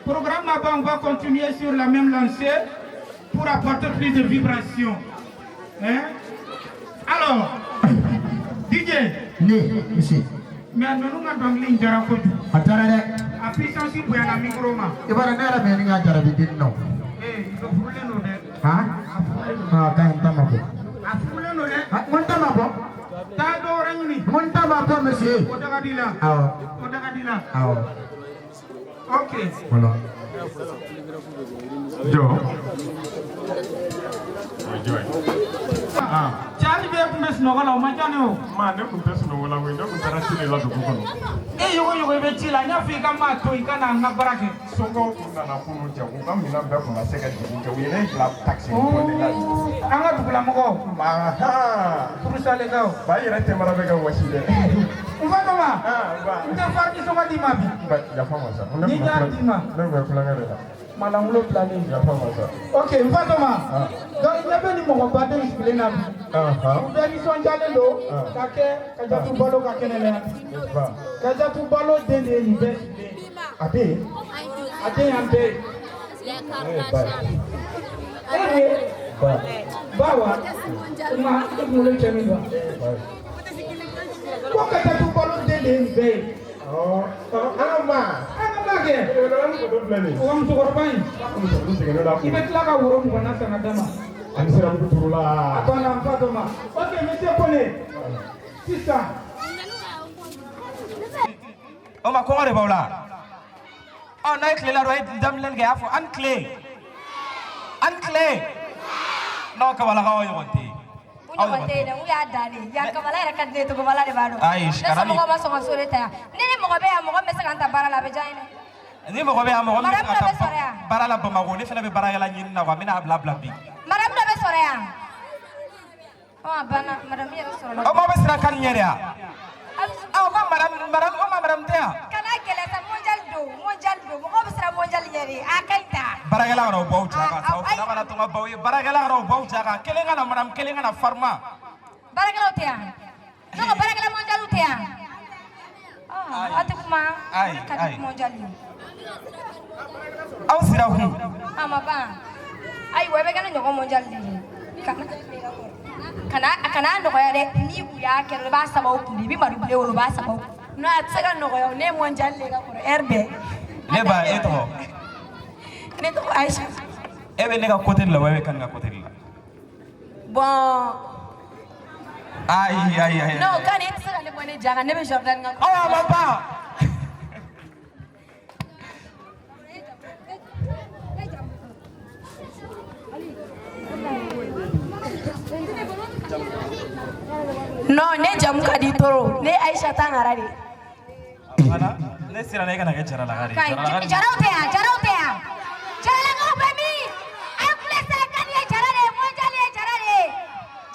programme ma ban, on va continuer sur la même lancée pour apporter plus de vibrations, hein. Alors DJ. Ne, monsieur. Mais ninnu ka dɔnkili in diyara kojugu. A diyara dɛ. A puissance bonyana micro ma. I b'a dɔn, ne yɛrɛ bɛ nin ka jarabi den na o. Ee, i furulen don dɛ. Han? Ah, ka ɲi, n ta ma bɔ. A furulen don dɛ. N ko n ta ma bɔ. Taa dɔ wɛrɛ ɲini. N ko n ta ma bɔ, monsieur. O da ka di la. Awɔ. O da ka di la. Awɔ. Ok. Voilà. Jɔ. O ye jɔn ye? Cɛ, hali bi e tun bɛ sunɔgɔ la, o ma diya ne o. Ma, ne tun tɛ sunɔgɔ la koyi, ne tun taara ci de la dugu kɔnɔ. E yogo yogo, i bɛ ci la, n y'a fɔ i ka maa to i ka na an ka baara kɛ. Somɔgɔw tun nana kunun cɛ, u ka minɛn bɛɛ tun ma se ka jigin kɛ, u ye ne bila taxi bɔ de la. An ka dugulamɔgɔw. Furusalekaw. Ba yɛrɛ tɛmɛra bɛ ka wɔsi dɛ. N fa tɔma. N tɛ faridi sɔngɔ d'i ma bi. Ba, yafa ma sa. Ni n y'a d'i ma. Ne tun bɛ kulonkɛ de la. Malankolon bilalen. Yafa ma sa. Ok, n fa tɔma. Donc ɲɛ bɛ nin mɔgɔbaden sigilen na bi. U bɛɛ nisɔndiyalen don ka kɛ Kajatu Balo ka kɛnɛ la yan bi. Kajatu Balo den de ye nin bɛɛ sigilen ye. A den? A den y'an bɛɛ ye. E ye ba wa? Ma, e kunkolo cɛ min don. Ko Kajatu Balo den de ye nin bɛɛ ye. An ka ma. An ka ma kɛ. O ka musokɔrɔba in. I bɛ tila ka woro 20 na san ka d'a ma. Ani siramugu turu la. A banna, n fa tɔma. Ok, monsieur Kone. Sisan. O ma, kɔngɔ de b'aw la. Ɔ, n'a ye tile la dɔrɔn, a ye daminɛli kɛ, a y'a fɔ an ni tile, an ni tile. N'aw kabalakaw ɲɔgɔn tɛ yen. U ɲɔgɔn tɛ yen dɛ, u y'a dan de yan. Kabala yɛrɛ ka di ne ye, Togobala de b'a dɔn. Ayi, ne kana ni- somɔgɔw ma sɔn ka so de ta yan. Ne ni mɔgɔ bɛ yan, mɔgɔ min bɛ se ka n ta baara la, a bɛ diya n ye dɛ. Ni mɔgɔ bɛ yan, mɔgɔ min bɛ se Madame ka dɔ bɛ taa sɔrɔ yan. baara la Bamakɔ, ne fana bɛ baarakɛla ɲini na quoi, n bɛna a bila bi. Madame dɔ bɛ sɔrɔ yan. Ɔ, a banna, madame yɛrɛ sɔrɔla. Aw m'aw bɛ siran kan ɲɛ de wa? Aw ka madame, madame, aw ma madame tɛ yan. Kana gɛlɛ sa, mondial don, mondial don, mɔgɔw bɛ siran mondial ɲɛ de, a ka ɲi ta. Baarakɛla kana o bɔ aw ja kan sa, aw fana kana to ka baw ye. Baarakɛla kana o bɔ aw ja kan, kelen ka na madame, kelen ka na farima. Baarakɛlaw tɛ yan. Ne ko baarakɛla mondial tɛ yan. Ɔ, aw tɛ kuma. Ayi, O de ka di ayi. mondial ye. Aw sira kun. A ma ban. Ayiwa, i bɛ kɛ ne ɲɔgɔn mondial de ye. Kana kana nɔgɔya dɛ, ni u y'a kɛ dɔrɔn, i b'a sababu kun de, i bɛ madu bilen o, i b'a sababu. Non, a tɛ se ka nɔgɔya o, ne ye mondial de ka kɔrɔ heure bɛɛ. Ne ba, e tɔgɔ? Ne tɔgɔ Aïcha. E bɛ ne ka côté de la wa e bɛ Kani ka côté de la? Bon. Ayi, ayi, ayi. Non, Kani, e tɛ se ka ne bɔ ne ja kan, ne bɛ Jordan ka. Ɔ, a ma ban. Non, ne jamu ka di toro, ne ye Aïcha Tangara de ye. Ne siranna e kana kɛ jaralaka de ye. Kayi, Jaralaka de- jaraw tɛ yan, jaraw tɛ yan. Jaralakaw bɛ min? A ye kule sa, Kani ye jara de ye, mondial ye jara de ye.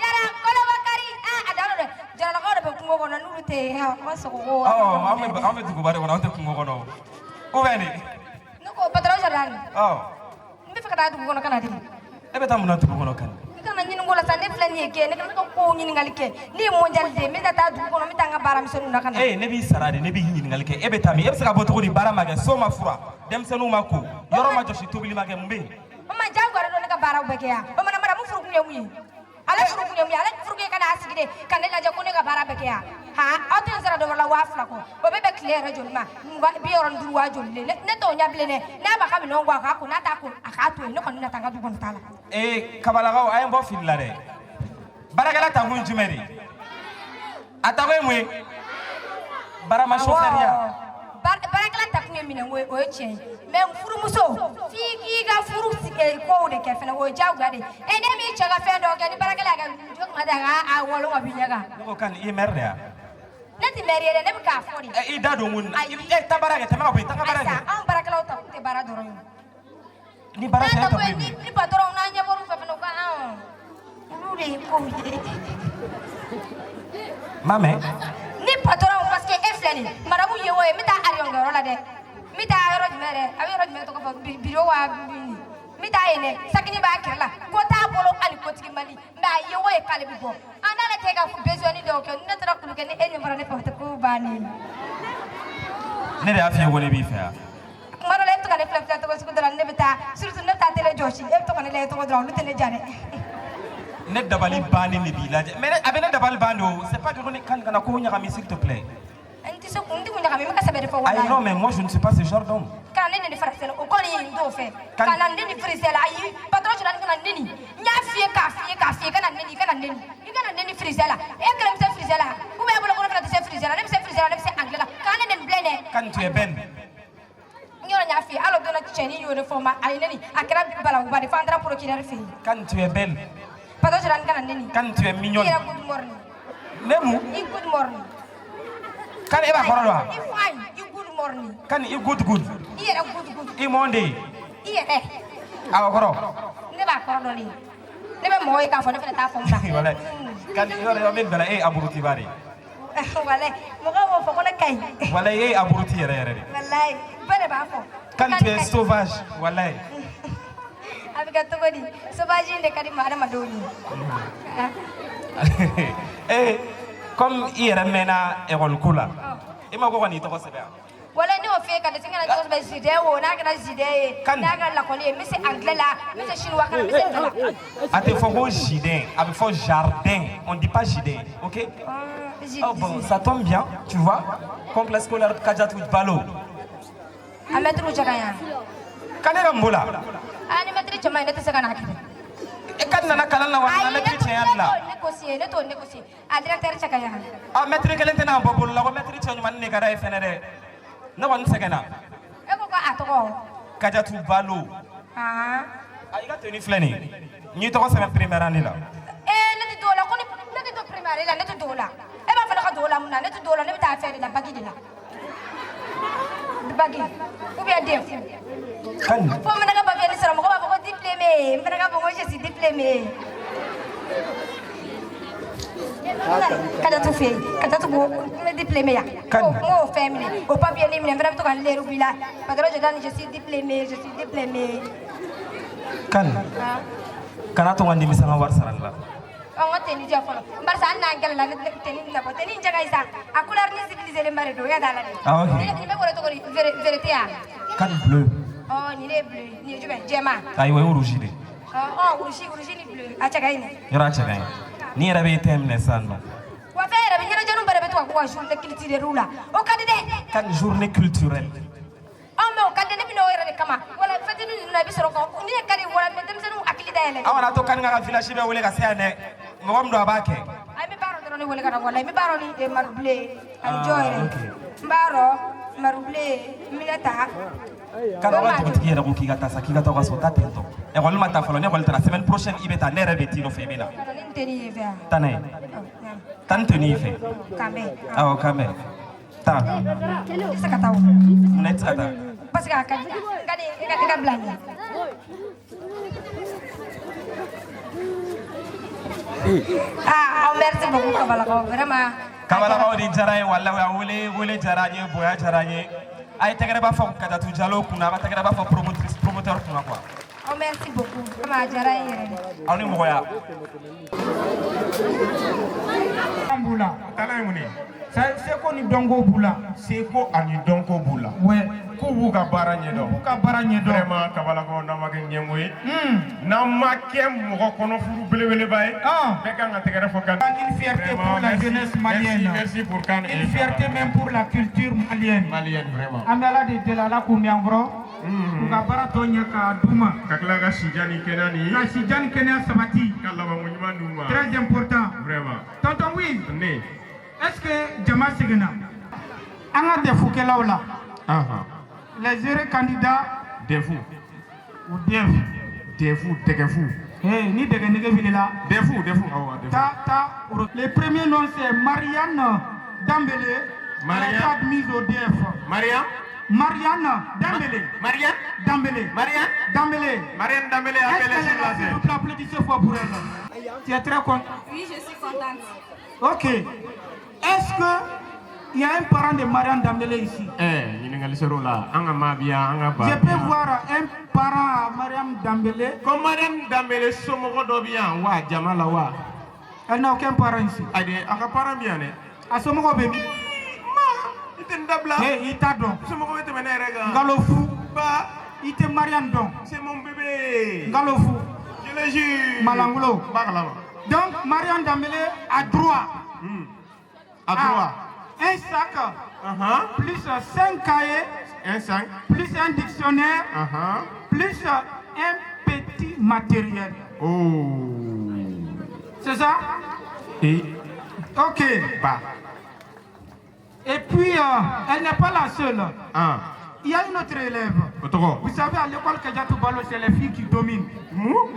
Jara Kolobakari, aa a dan don dɛ. Jaralakaw de bɛ kungo kɔnɔ, n'olu tɛ yen, a ma sogo ko. Ɔ, an bɛ duguba de kɔnɔ, anw tɛ kungo kɔnɔ o. Ou bien de? Ne ko patron Jordan, Ɔ, n bɛ fɛ ka taa dugu kɔnɔ ka na de. E bɛ taa mun na dugu kɔnɔ, Kani? I kana ɲini ko la sa, ne filɛ nin ye kɛ, ne ka kow ɲininkali kɛ. Ne ye mondial de ye, n bɛ taa dugu kɔnɔ, n bɛ taa n ka baaramisɛnninw na ka na. Ee, ne b'i sara de, ne b'i ɲininkali kɛ. E bɛ taa min? E bɛ se ka bɔ cogo di? Baara ma kɛ, so ma fura, denmisɛnninw ma ko, yɔrɔ ma jɔsi, tobili ma kɛ, mun bɛ yen? O ma jagoya don ne ka baaraw bɛɛ kɛ yan. O mana madamu furu kun ye mun ye? Ale furu kun ye mun ye? Ale furu kun ye ka n'a sigi de ka ne lajɛ ko ne ka baara bɛɛ kɛ yan. Han, aw tɛ n sara dɔ wɛrɛ la 2000 kɔ. O bɛ bɛn tile yɛrɛ joli ma? 20, 65 waa joli de? Ne t'o ɲɛ bilen dɛ. N'a b'a ka minɛnw ko, a k'a ko, n'a t'a ko, a k'a to yen. Ne kɔni bɛna taa n ka du kɔnɔ ta la. Ee, kabalakaw, a ye n bɔ fili la dɛ. Baarakɛla takun ye jumɛn de ye? A takun ye mun ye? Barama chauffeur. Baarakɛla ta kun ye minɛnko ye, o ye tiɲɛ ye. Mais furumuso, f'i k'i ka furu kow de kɛ fɛnɛ, o ye diyagoya de ye. E, ne m'i cɛ ka fɛn dɔ kɛ, ni baarakɛla y'a kɛ, jɔ kuma tɛ a k'a wɔlɔ ka b'i ɲɛ kan. Ne ko Kani, i ye maire de ye wa? Ne tɛ maire ye dɛ, ne bɛ k'a fɔ de. I da don mun na? E, taa baara kɛ, tɛmɛ ka bɔ yen, taa ka baara Ayisa, kɛ. anw baarakɛlaw ta kun tɛ baara dɔrɔn ye. Ni baara tɛ, e N'an ta ta kun kun ye ye mun ye? ni patron n'an ɲɛ bɔr'u fɛ fɛnɛ, u ka anw olu de ye kow ye. Ma mɛn. Ni patron parce que que e filɛ nin ye marabu ye o ye n bɛ taa ariyɔnkɛyɔrɔ la dɛ n bɛ taa yɔrɔ jumɛn dɛ a bɛ yɔrɔ jumɛn tɔgɔ fɔ biro wa n bɛ taa yen dɛ sakini b'a kɛrɛ la ko t'a bolo hali kotigi mali mais a ye o ye k'ale bɛ bɔ an n'ale tɛ ka besoin dɔw kɛ ni ne taara kulu kɛ ni e ɲɛ bɔra ne fɛ o tɛ ko bannen ye. Ne de y'a f'i ye ko ne b'i fɛ yan. Kuma dɔ la e bɛ to ka ne filɛ filɛ cogo sugu dɔ la ne bɛ taa surtout ne bɛ taa télé jɔsi e bɛ to ka ne lajɛ cogo dɔ la olu tɛ ne diya dɛ. Ne dabali bannen de b'i lajɛ mais a bɛ ne dabali ban de o, c'est pas que ko ne kan kana ko ɲagami, s'il te plaît. N tɛ se kun n tɛ kun ɲagami, n bɛ ka sɛbɛ de fɔ Ayi walayi. non, mais moi je ne suis pas ce genre d'homme. Kana ne neni français la o kɔni n t'o fɛ. Kana ne neni français la, ayi, patron jɔra ne kana neni, n y'a f'i ye k'a f'i ye k'a f'i ye, kana neni, kana neni, i kana neni français la. E kelen bɛ se français la ou bien e bolo kɔnɔ fana tɛ se français la? Ne bɛ se français la, ne bɛ se anglais la, kana ne neni bilen dɛ. Kani, tu es belle. N yɔrɔ n y'a f'i ye, hali o don na cɛnin y'o de fɔ n ma, a ye neni, a kɛra balawuba de fo an taara procureur fɛ yen. Kani, tu es belle. Patron jɔra ne kana neni. Kani, tu es I mignonne. yɛrɛ good morning. Ne mun? I good morning. Kani, e b'a kɔrɔ dɔn wa? I fine, i good morning. Kani, i good good. I yɛrɛ good good. I monde. I yɛrɛ. A kɔrɔ. Ne b'a kɔrɔ dɔn de, ne bɛ mɔgɔ ye k'a fɔ ne fana t'a fɔ n ma. Walayi Kani, yɔrɔ yɔrɔ min bɛɛ la, e ye abruti ba de ye. Walayi, mɔgɔw b'o fɔ ko ne ka ɲi. Walayi, e ye abruti yɛrɛ yɛrɛ de. Walayi, bɛɛ de b'a fɔ. Kani, tu es sauvage, walayi. A bɛ kɛ cogo di? Sauvage in de ka di ma adamadenw ye. Eh, comme i yɛrɛ mɛnna école ko la, i ma ko ka n'i tɔgɔ sɛbɛn wa? Walayi, ne y'o f'i ye ka dɛsɛ, n kana tɔgɔ sɛbɛn jardin o n'a kɛra jardin ye, n'a kɛra lakɔli ye, n bɛ se anglais la, n bɛ se chinois kan na, n bɛ se nin la. A tɛ fɔ ko jardin, a bɛ fɔ jardin, on dit pas jardin, ok? Oh bon, ça tombe bien, tu vois, complexe scolaire Kadiatou Diallo. A mɛtiriw cɛ ka ɲi. Ka ne ka mun b'o la? Aa, ni mɛtiri cɛ man ɲi, ne tɛ se ka n'a kɛ dɛ. E ka nana kalan na wa? Ayi, Na ne mɛtiri t'o cɛya ne la. t'o négocier, ne t'o négocier, a directeur cɛ ka ɲi. Ah, mɛtiri kelen tɛna bɔ bolo la ko mɛtiri cɛ ɲuman ne ka d'a ye fɛnɛ dɛ. Ne kɔni sɛgɛnna. E ko a tɔgɔ? Kadiatou Diallo. Aa. A i ka tenue filɛ nin ye. N y'i tɔgɔ sɛbɛn première année la. Ee, ne tɛ don o la ko ne tɛ don primaire la, ne tɛ don o la. E b'a fɔ ne ka don o la mun na? Ne tɛ don o la, ne bɛ taa fɛn de la, bac de la, bac ou bien DEF. Kani. Fo n fana ka papier ni sɔrɔ, mɔgɔ b'a fɔ ko diplômé, n fana ka fɔ ko je suis diplômé. Kadiatou fɛ yen, Kadiatou ko n bɛ diplômé yan, ko n k'o fɛn minɛ, o papier ni minɛ, n fana bɛ to ka n leru b'i la, patron Jɔdani, je suis diplômé, je suis diplômé. Kani. Kana to n ka nimisa n ka wari sarali la. Ɔ, n ka tenue jɔ fɔlɔ, barisa hali n'an kɛlɛla, ne tenue tɛna bɔ, tenue in cɛ ka ɲi sa, a couleur ni civilisé ba de don, i ka t'a la dɛ. Ah, ok. Nin bɛ wele cogo di? Vérité ya? Kani, bleu. Ɔ, nin de ye bleu ye, nin ye jumɛn, jɛman? Ayi, o ye rouge de. Ɔ ɔ, rouge, rouge ni bleu, a cɛ ka ɲi dɛ. Yɔrɔ a cɛ ka ɲi. Ni yɛrɛ bɛ tɛ minɛ sisan nɔ. Wa fɛn yɛrɛ bɛ ɲɛnajɛninw bɛɛ de bɛ to ka k'u ka journée culturelle la, o ka di dɛ. Kani, journée culturelle. Ɔ, mais o ka di, ne bɛ n'o yɛrɛ de kama, wala fête ninnu na, i bɛ sɔrɔ ka ni ye ka di wala, mais denmisɛnninw hakili dayɛlɛ. Aw kana to Kani ka village bɛɛ wele ka se yan dɛ. Mɔgɔ min don, a b'a kɛ. Ayi, n bɛ baara dɔrɔn ne wele ka na, walayi, n bɛ baara ni Marubile ani Ah, jɔn yɛrɛ. ok. N b'a dɔn Marubile Minɛta. Kani, aw ka dugutigi yɛrɛ ko k'i ka taa sa, k'i ka taa aw ka so, taa ten tɔ. École ma taa fɔlɔ, ni école taara semaine prochaine i bɛ taa, ne yɛrɛ bɛ t'i nɔfɛ, i bɛ na. Ni n teri ye fɛ yan. Taa n'a ye. Taa ni tenue y'i fɛ. K'an bɛn. Awɔ, k'an bɛn. Taa. N tɛ se ka taa o. Munna i tɛ se ka taa? Parce que a ka di, n ka di i ka bila n ɲɛ. Ah, aw merci beaucoup Kabalakaw, vraiment. Kabalakaw ni diyara n ye walayi, a wele wele diyara n ye, bonya diyara n ye. A ye tɛgɛrɛ b'a fɔ Kadiatou Diallo kunna, a ka tɛgɛrɛ b'a fɔ promotrice promoteur kunna quoi. Aw merci beaucoup, vraiment a diyara n ye yɛrɛ de. Aw ni mɔgɔya. B'u la. Tala ye mun ye? Seko ni dɔnko b'u la. Seko ani dɔnko b'u la. Ouais. K'u b'u ka baara ɲɛdɔn. K'u ka baara ɲɛdɔn. Vraiment Kabalakaw, n'an ma kɛ ɲɛngo ye. N'an ma kɛ mɔgɔ kɔnɔ furu belebeleba ye. Bɛɛ kan ka tɛgɛrɛ fɔ kan. Une fierté pour la jeunesse malienne. Merci, merci pour Kan. Une fierté même pour la culture malienne. Malienne, vraiment. An bɛ Ala de deli, Ala k'u mɛn an kɔrɔ. K'u ka baara tɔ ɲɛ k'a d'u ma. Ka tila ka sijan ni kɛnɛya ni. Ka sijan ni kɛnɛya sabati. Ka labanko ɲuman d'u ma. Très important. Vraiment. Tonton Wiz. Ne. Est-ce que jama seginna? An ka DEF kɛlaw la. Les heureux candidats DEF. Au DEF. DEF, dɛgɛfu. Hey, ni dɛgɛ nege wulila. DEF, DEF. Awɔ, DEF. Ta, ta, le premier nom, c'est Marianne Dambélé. Marianne. Elle a été admise au DEF. Marianne. Marianne Dambélé. Marianne. Dambélé. Marianne. Dambélé. Marianne Dambélé, Est-ce appelez qu'elle est sur là, la s'il scène. vous plaît, applaudissez fort pour elle. Tu es très content. Oui, je suis contente. Ok. Est-ce que Il y a un parent de Marianne Dambélé ici? Ɛ, ɲininkali ser'o la, an ka maa bi yan, an ka ba. Je peux voir un parent à Mariam Dambélé? Ko Mariam Dambélé somɔgɔ dɔ bi yan wa, jama la wa? Elle n'a aucun parent ici. Ayi, a ka parent bi yan dɛ. A somɔgɔw bɛ min? I tɛ nin dabila. Hey, i t'a dɔn. Somɔgɔw bɛ tɛmɛ ne yɛrɛ kan. Nkalon fu. Ba. I tɛ Mariam dɔn. C'est mon bébé. Nkalon fu. Je le jure. Malangolo. N b'a kalama. Donc, Mariam Dambélé a droit. A droit. Un sac. Plus 5 cahiers. Un sac. Plus un dictionnaire. Plus un petit matériel. Oh. C'est ça? Et. Ok. Ba. Et puis, elle n'est pas la seule. Ah. Il y a une autre élève. O tɔgɔ. Vous savez, à l'école Kadiatou Balo, c'est les filles qui dominent.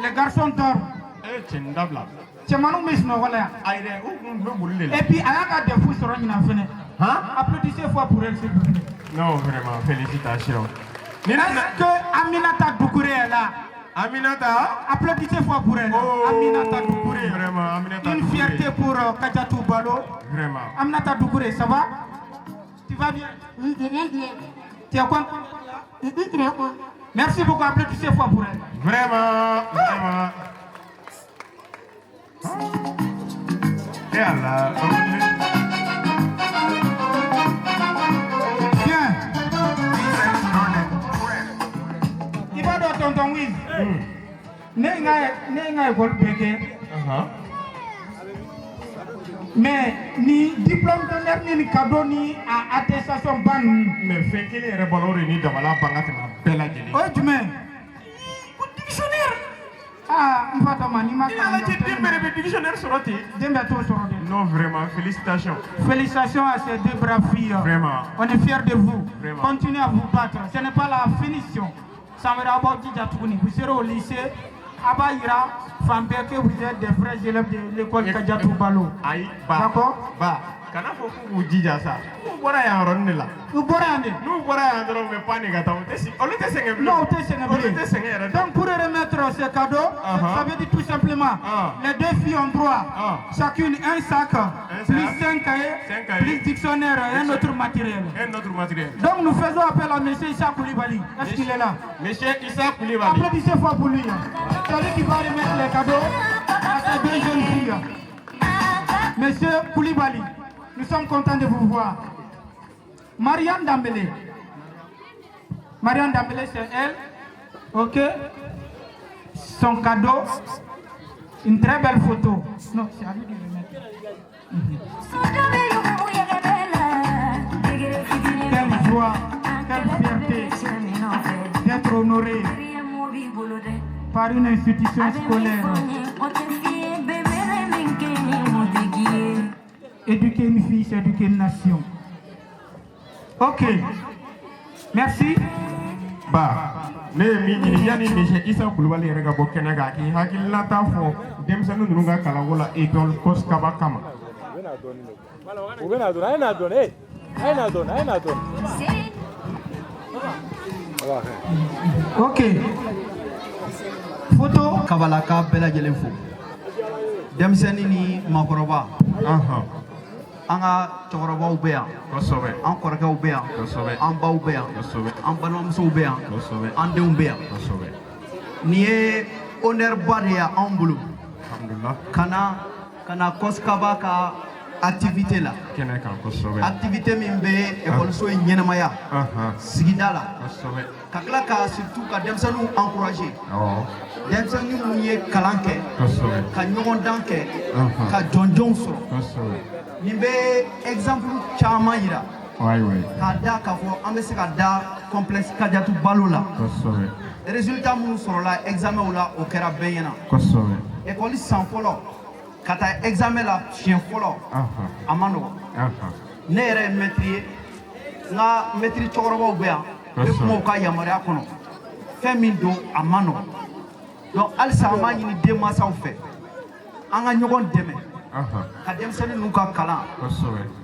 Les garçons dorment. Eh, cɛ nin dabila. Cɛmaninw bɛ sunɔgɔ la yan. Ayi dɛ, u kun bɛ boli de la. Et puis, a y'a ka DEF sɔrɔ ɲinan fɛnɛ. Han? Applaudissez fort pour elle, s'il vous plaît. Non, vraiment, félicitations. Est-ce que Aminata Doucouré est là? Aminata? Applaudissez fort pour elle. Oh, Aminata Doucouré. Vraiment, Aminata Une Doucouré. fierté pour Kadiatou Balo. Vraiment. Aminata Doucouré, ça va? Tu vas bien? Oui, je vais bien. Tu es content? Je suis très content. Merci beaucoup, applaudissez fort pour elle. Vraiment, vraiment. Et Allah. Bien. I b'a dɔn tonton Wiz. Ne ye n ka ne ye n ka école bɛɛ kɛ. Mais ni diplôme d'honneur ni ni cadeau ni a attestation ba ninnu. Mais fɛn kelen yɛrɛ bɔra o de ni dabala ban ka tɛmɛ a bɛɛ lajɛlen. O ye jumɛn ye? Ko dictionnaire. Aa n fa tɔma n'i ma I y'a lajɛ, den bɛɛ de bɛ dictionnaire sɔrɔ ten. Den bɛɛ t'o sɔrɔ dɛ. Non, vraiment, félicitations. Félicitations à ces deux braves filles. Vraiment. On est fiers de vous. Vraiment. Continuez à vous battre. Ce n'est pas la finition. San wɛrɛ aw b'aw jija tuguni. Vous serez au lycée. A b'a yira fan bɛɛ que vous êtes des vrais élèves de l'école Kadiatou Balo. Ayi, ba. D'accord? Ba, kana fɔ k'u k'u jija sa. N'u bɔra yan yɔrɔnin de la. U bɔra yan de. N'u bɔra yan dɔrɔn u bɛ pan de ka taa. U tɛ si, olu tɛ sɛgɛn bilen. Non, u tɛ sɛgɛn bilen. Olu tɛ sɛgɛn yɛrɛ. Donc pour remettre ce cadeau, ça veut dire tout simplement, les deux filles ont droit, chacune un sac, plus 5 cahiers, Cinq cahiers. plus dictionnaire et un autre matériel. Un autre matériel. Donc nous faisons appel à M. Issa Koulibaly. Est-ce qu'il est là? Monsieur Issa Koulibaly. Applaudissez fort pour lui. C'est lui qui va remettre les cadeaux à ces deux jeunes filles. Monsieur Koulibaly, nous sommes contents de vous voir. Marianne Dambélé. Marianne Dambélé, c'est elle. Ok. Son cadeau, une très belle photo. Non, c'est à lui de le mettre. Quelle joie, quelle fierté d'être honoré par une institution scolaire. Éduquer une fille, c'est éduquer une nation. Ok. Merci. Ba, ne ye min ɲini yanni monsieur Issa Kulubali yɛrɛ ka bɔ kɛnɛ kan, k'i hakilinata fɔ denmisɛnnin ninnu ka kalanko la école Koskaba kama. U bɛna dɔɔni, a ye na dɔɔni, eh, a ye na dɔɔni, a ye na dɔɔni. Ok. Photo. Kabalaka bɛɛ lajɛlen fo, denmisɛnnin ni maakɔrɔba, an ka cɛkɔrɔbaw bɛ yan, an kɔrɔkɛw bɛ yan, an baw bɛ yan, an balimamusow bɛ yan, an denw bɛ yan. Nin ye honneur ba de ye anw bolo Alhamdulillah. ka na Koskaba ka activité la, Kɛnɛ kan, kosɛbɛ. activité min bɛ ekɔliso in ɲɛnamaya sigida la, ka tila ka surtout ka denmisɛnninw encourager, denmisɛnnin minnu ye kalan kɛ, ka ɲɔgɔndan kɛ, ka jɔnjɔnw sɔrɔ. Nin bɛ exemple caman yira Wayi wayi. k'a da k'a fɔ an bɛ se ka da complexe Kadiatou Balo la. Résultat minnu sɔrɔla examen la, o kɛra bɛɛ ɲɛna. École san fɔlɔ ka taa examen la siɲɛ fɔlɔ, a ma nɔgɔn. Ne yɛrɛ ye maître ye, n ka maître cɛkɔrɔbaw bɛ yan, n bɛ kuma u ka yamaruya kɔnɔ. Fɛn min don, a ma nɔgɔn. Donc halisa an b'a ɲini denmansaw fɛ, an ka ɲɔgɔn dɛmɛ ka denmisɛnnin ninnu ka kalan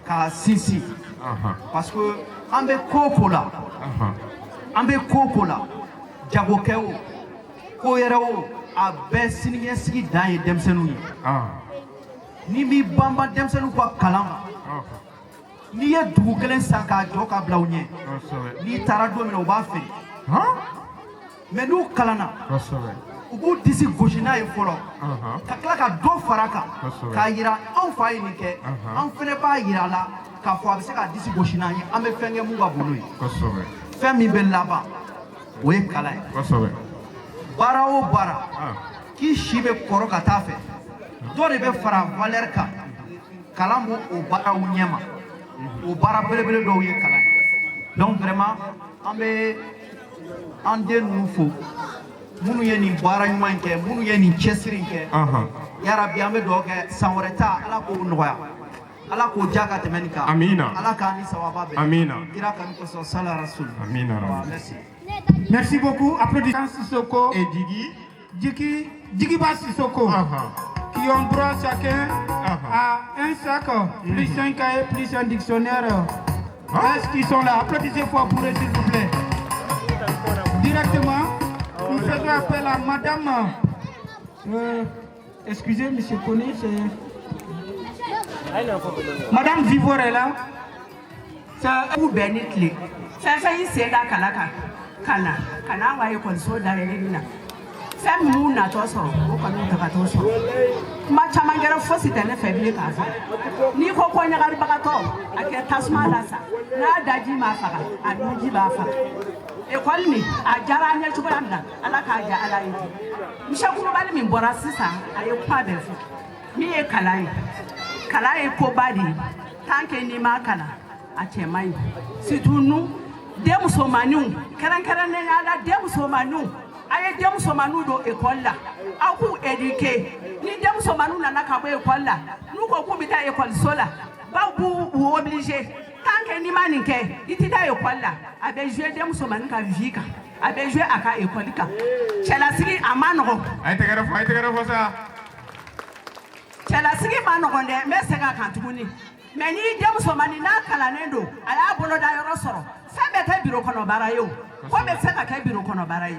k'a sinsin, parce que an bɛ ko o ko la, an bɛ ko o ko la, jagokɛ o, ko wɛrɛ o, a bɛɛ siniɲɛsigi dan ye denmisɛnninw ye. N'i m'i banban denmisɛnninw ka kalan ma, N'i ye dugu kelen san k'a jɔ k'a bila u ɲɛ, n'i taara don min na u b'a feere. Mais n'u kalanna, u b'u disi gosi n'a ye fɔlɔ, ka tila ka dɔ fara a kan, k'a yira anw fa ye nin kɛ, an fɛnɛ b'a yira a la k'a fɔ a bɛ se k'a disi gosi n'an ye, an bɛ fɛn kɛ mun ka bon n'o ye. Fɛn min bɛ laban, o ye kalan ye. Baara o baara k'i si bɛ kɔrɔ ka taa fɛ, dɔ de bɛ fara valeur kan. Kalan b'o o baaraw ɲɛma, o baara belebele dɔw ye kalan ye. Donc vraiment, an bɛ an den ninnu fo, minnu ye nin baara ɲuman in kɛ, minnu ye nin cɛsiri in kɛ. Yarabi, an bɛ dugawu kɛ, san wɛrɛ ta, Ala k'o nɔgɔya, Ala k'o diya ka tɛmɛ nin kan. Amina. Ala k'an ni sababa bɛn. Amina. Kira kanu kosɔn, sala rasul. Amina. Merci. Merci beaucoup. Applaudissez Sissoko. Et Djigui. Djigui, Djigiba Sissoko. Qui ont droit chacun à un sac, plus un cahier, plus un dictionnaire. Est-ce qu'ils sont là? Applaudissez fort pour eux, s'il vous plaît. Directement, nous faisons appel à Madame. Excusez, Monsieur Kone, c'est. Madame Vivor est là. K'u bɛɛ ni tile fɛn fɛn y'i sen da kala kan ka na ka n'an ka ekɔliso dayɛlɛli na, fɛn min m'u natɔ sɔrɔ, o kɔni tagatɔ sɔrɔ. Kuma caman kɛra, fosi tɛ ne fɛ bilen k'a fɔ. N'i ko ko ɲagaribagatɔ a kɛ tasuma la sa, n'a daji m'a faga, a nunji b'a faga. Ekɔli nin a diyara an ye cogoya min na, Ala k'a diya Ala ye ten. Monsieur Kulubali min bɔra sisan, a ye kuma bɛɛ fɔ. Min ye kalan ye, kalan ye koba de ye. Tant que n'i m'a kalan, a cɛ man ɲi, surtout nous den musomaninw, kɛrɛnkɛrɛnnenya la den musomaninw. A ye den musomaninw don ekɔli la, aw k'u éduquer. Ni den musomaninw nana ka bɔ ekɔli la, n'u ko k'u bɛ taa ekɔliso la, baw b'u u obligé: tant que n'i ma nin kɛ, i tɛ taa ekɔli la. A bɛ jouer den musomanin ka vie kan, a bɛ jouer a ka ekɔli kan. Cɛlasigi a ma nɔgɔn. A ye tɛgɛrɛ fɔ, a ye tɛgɛrɛ fɔ sa. Cɛlasigi ma nɔgɔn dɛ, n bɛ segin a kan tuguni. Mais n'i den musomanin n'a kalannen don, a y'a boloda yɔrɔ sɔrɔ, fɛn bɛɛ tɛ bureau kɔnɔ baara ye, o ko bɛ se ka kɛ bureau kɔnɔ baara ye.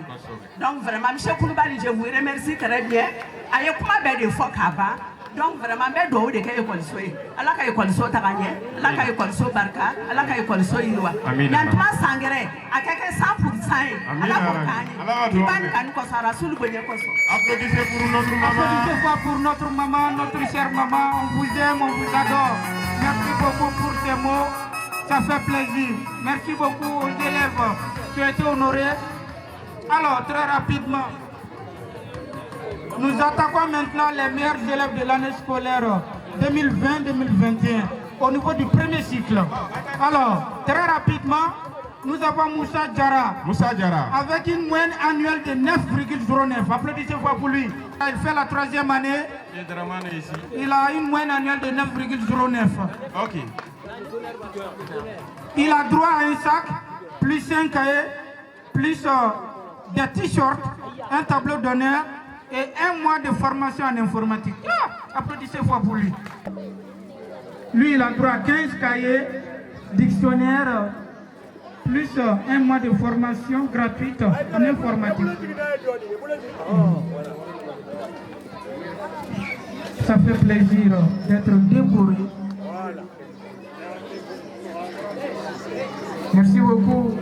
Donc vraiment, monsieur Kulubali, je vous remercie très bien. A ye kuma bɛɛ de fɔ k'a ban. Donc vraiment, n bɛ dugawu de kɛ ekɔliso ye, Ala ka ekɔliso taga ɲɛ, Ala ka ekɔliso barika, Ala ka ekɔliso yiriwa. Amina. Yantuma sangɛrɛ a kɛ kɛ 100% ye. Amina. Ala k'o k'an ye. Ala ka dugawu K'i ba kɛ. kanu kosɔn, Rasulu bonya kosɔn. Applaudissez pour notre maman. Applaudissez fort pour notre maman, notre chère maman. On vous aime, on vous adore. Merci beaucoup pour ces mots. Ça fait plaisir. Merci beaucoup aux élèves qui ont été honorés. Alors, très rapidement, nous attaquons maintenant les meilleurs élèves de l'année scolaire 2020-2021 au niveau du premier cycle. Alors, très rapidement, nous avons Moussa Diarra. Moussa Diarra. Avec une moyenne annuelle de 9,09. Applaudissez fort pour lui. Il fait la troisième année. Et Dramane est ici. Il a une moyenne annuelle de 9,09. Ok. Il a droit à un sac, plus un cahier, plus des t-shirts, un tableau d'honneur et un mois de formation en informatique. Ah, applaudissez fort pour lui. Lui, il a droit à 15 cahiers, dictionnaire, plus un mois de formation gratuite en informatique. Ça fait plaisir d'être décoré. Merci beaucoup.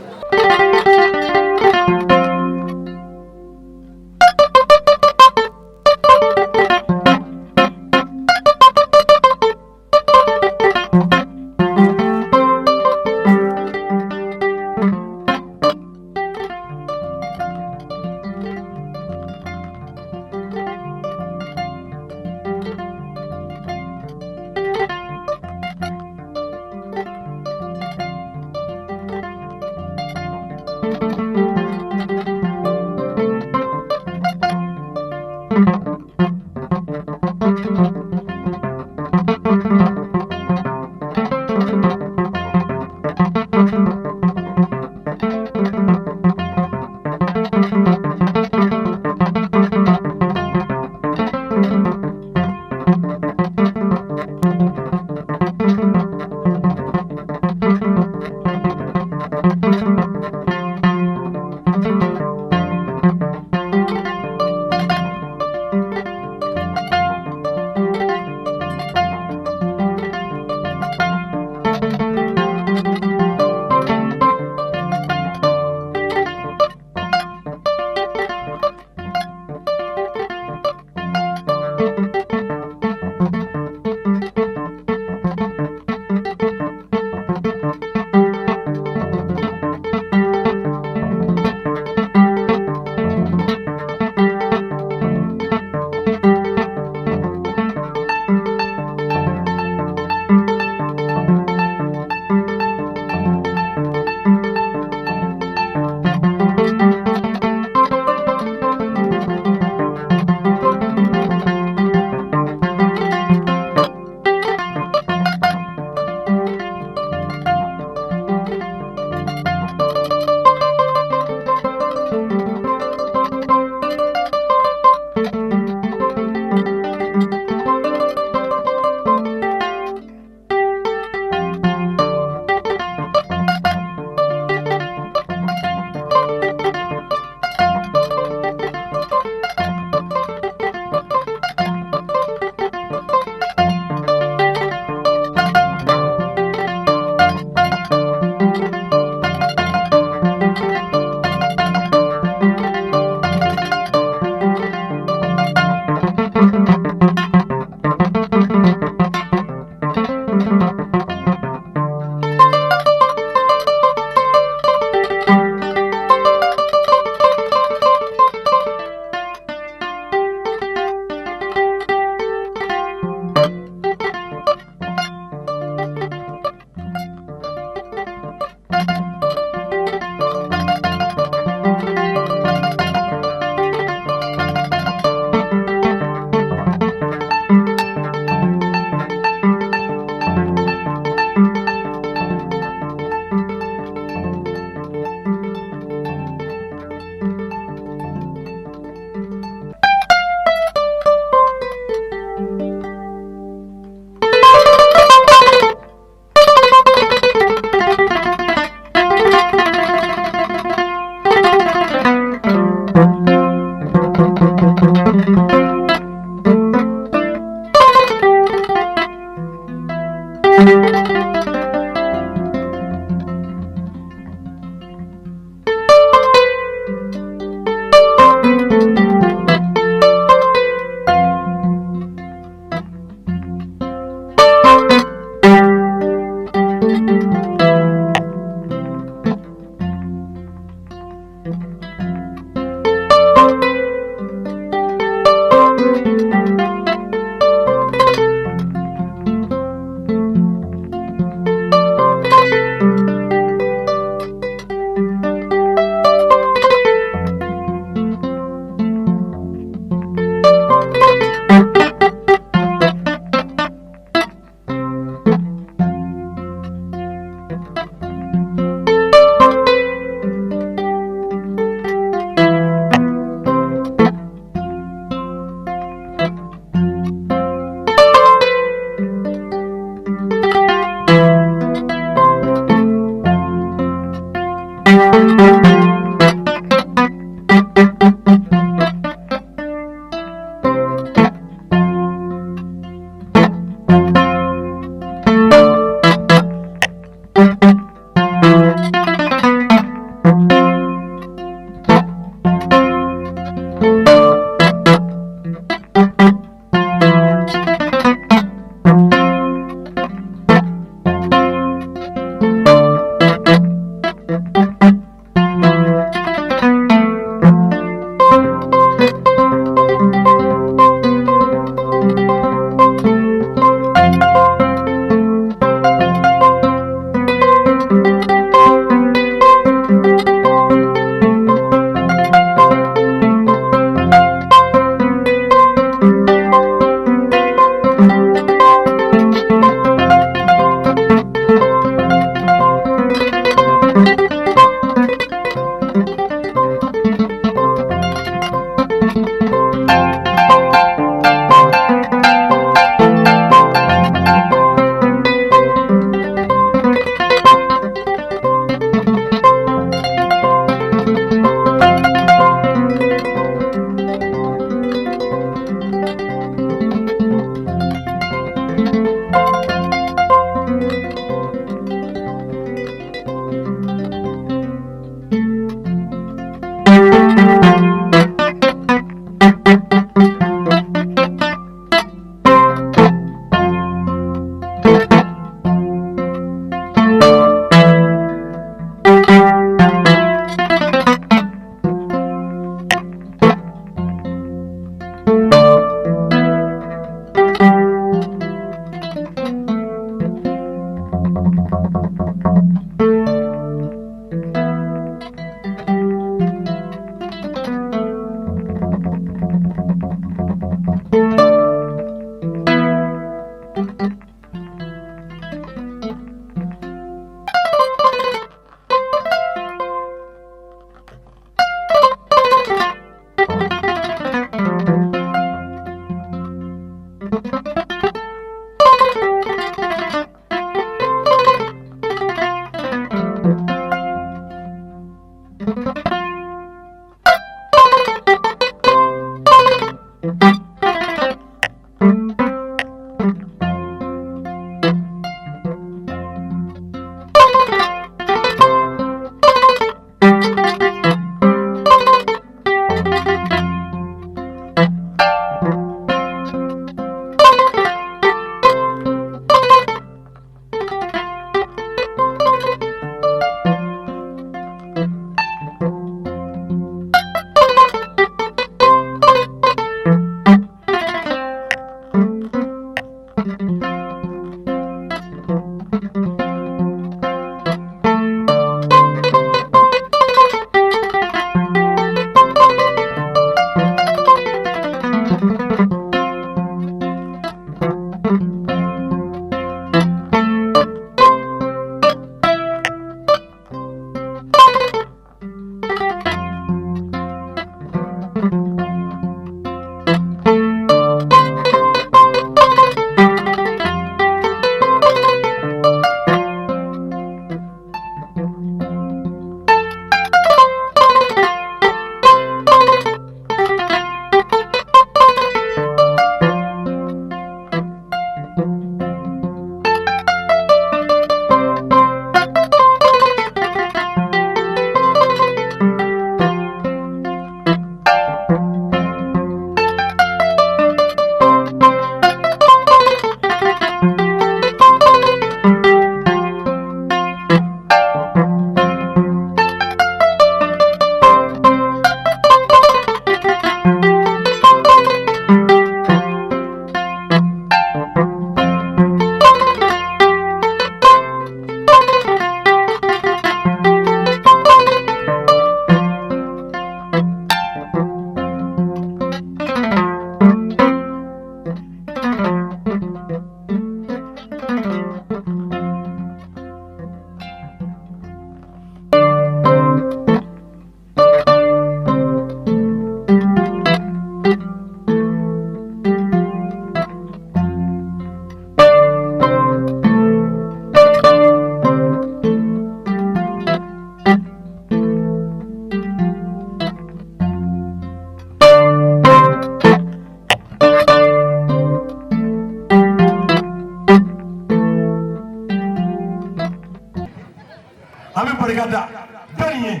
Dɔnni ye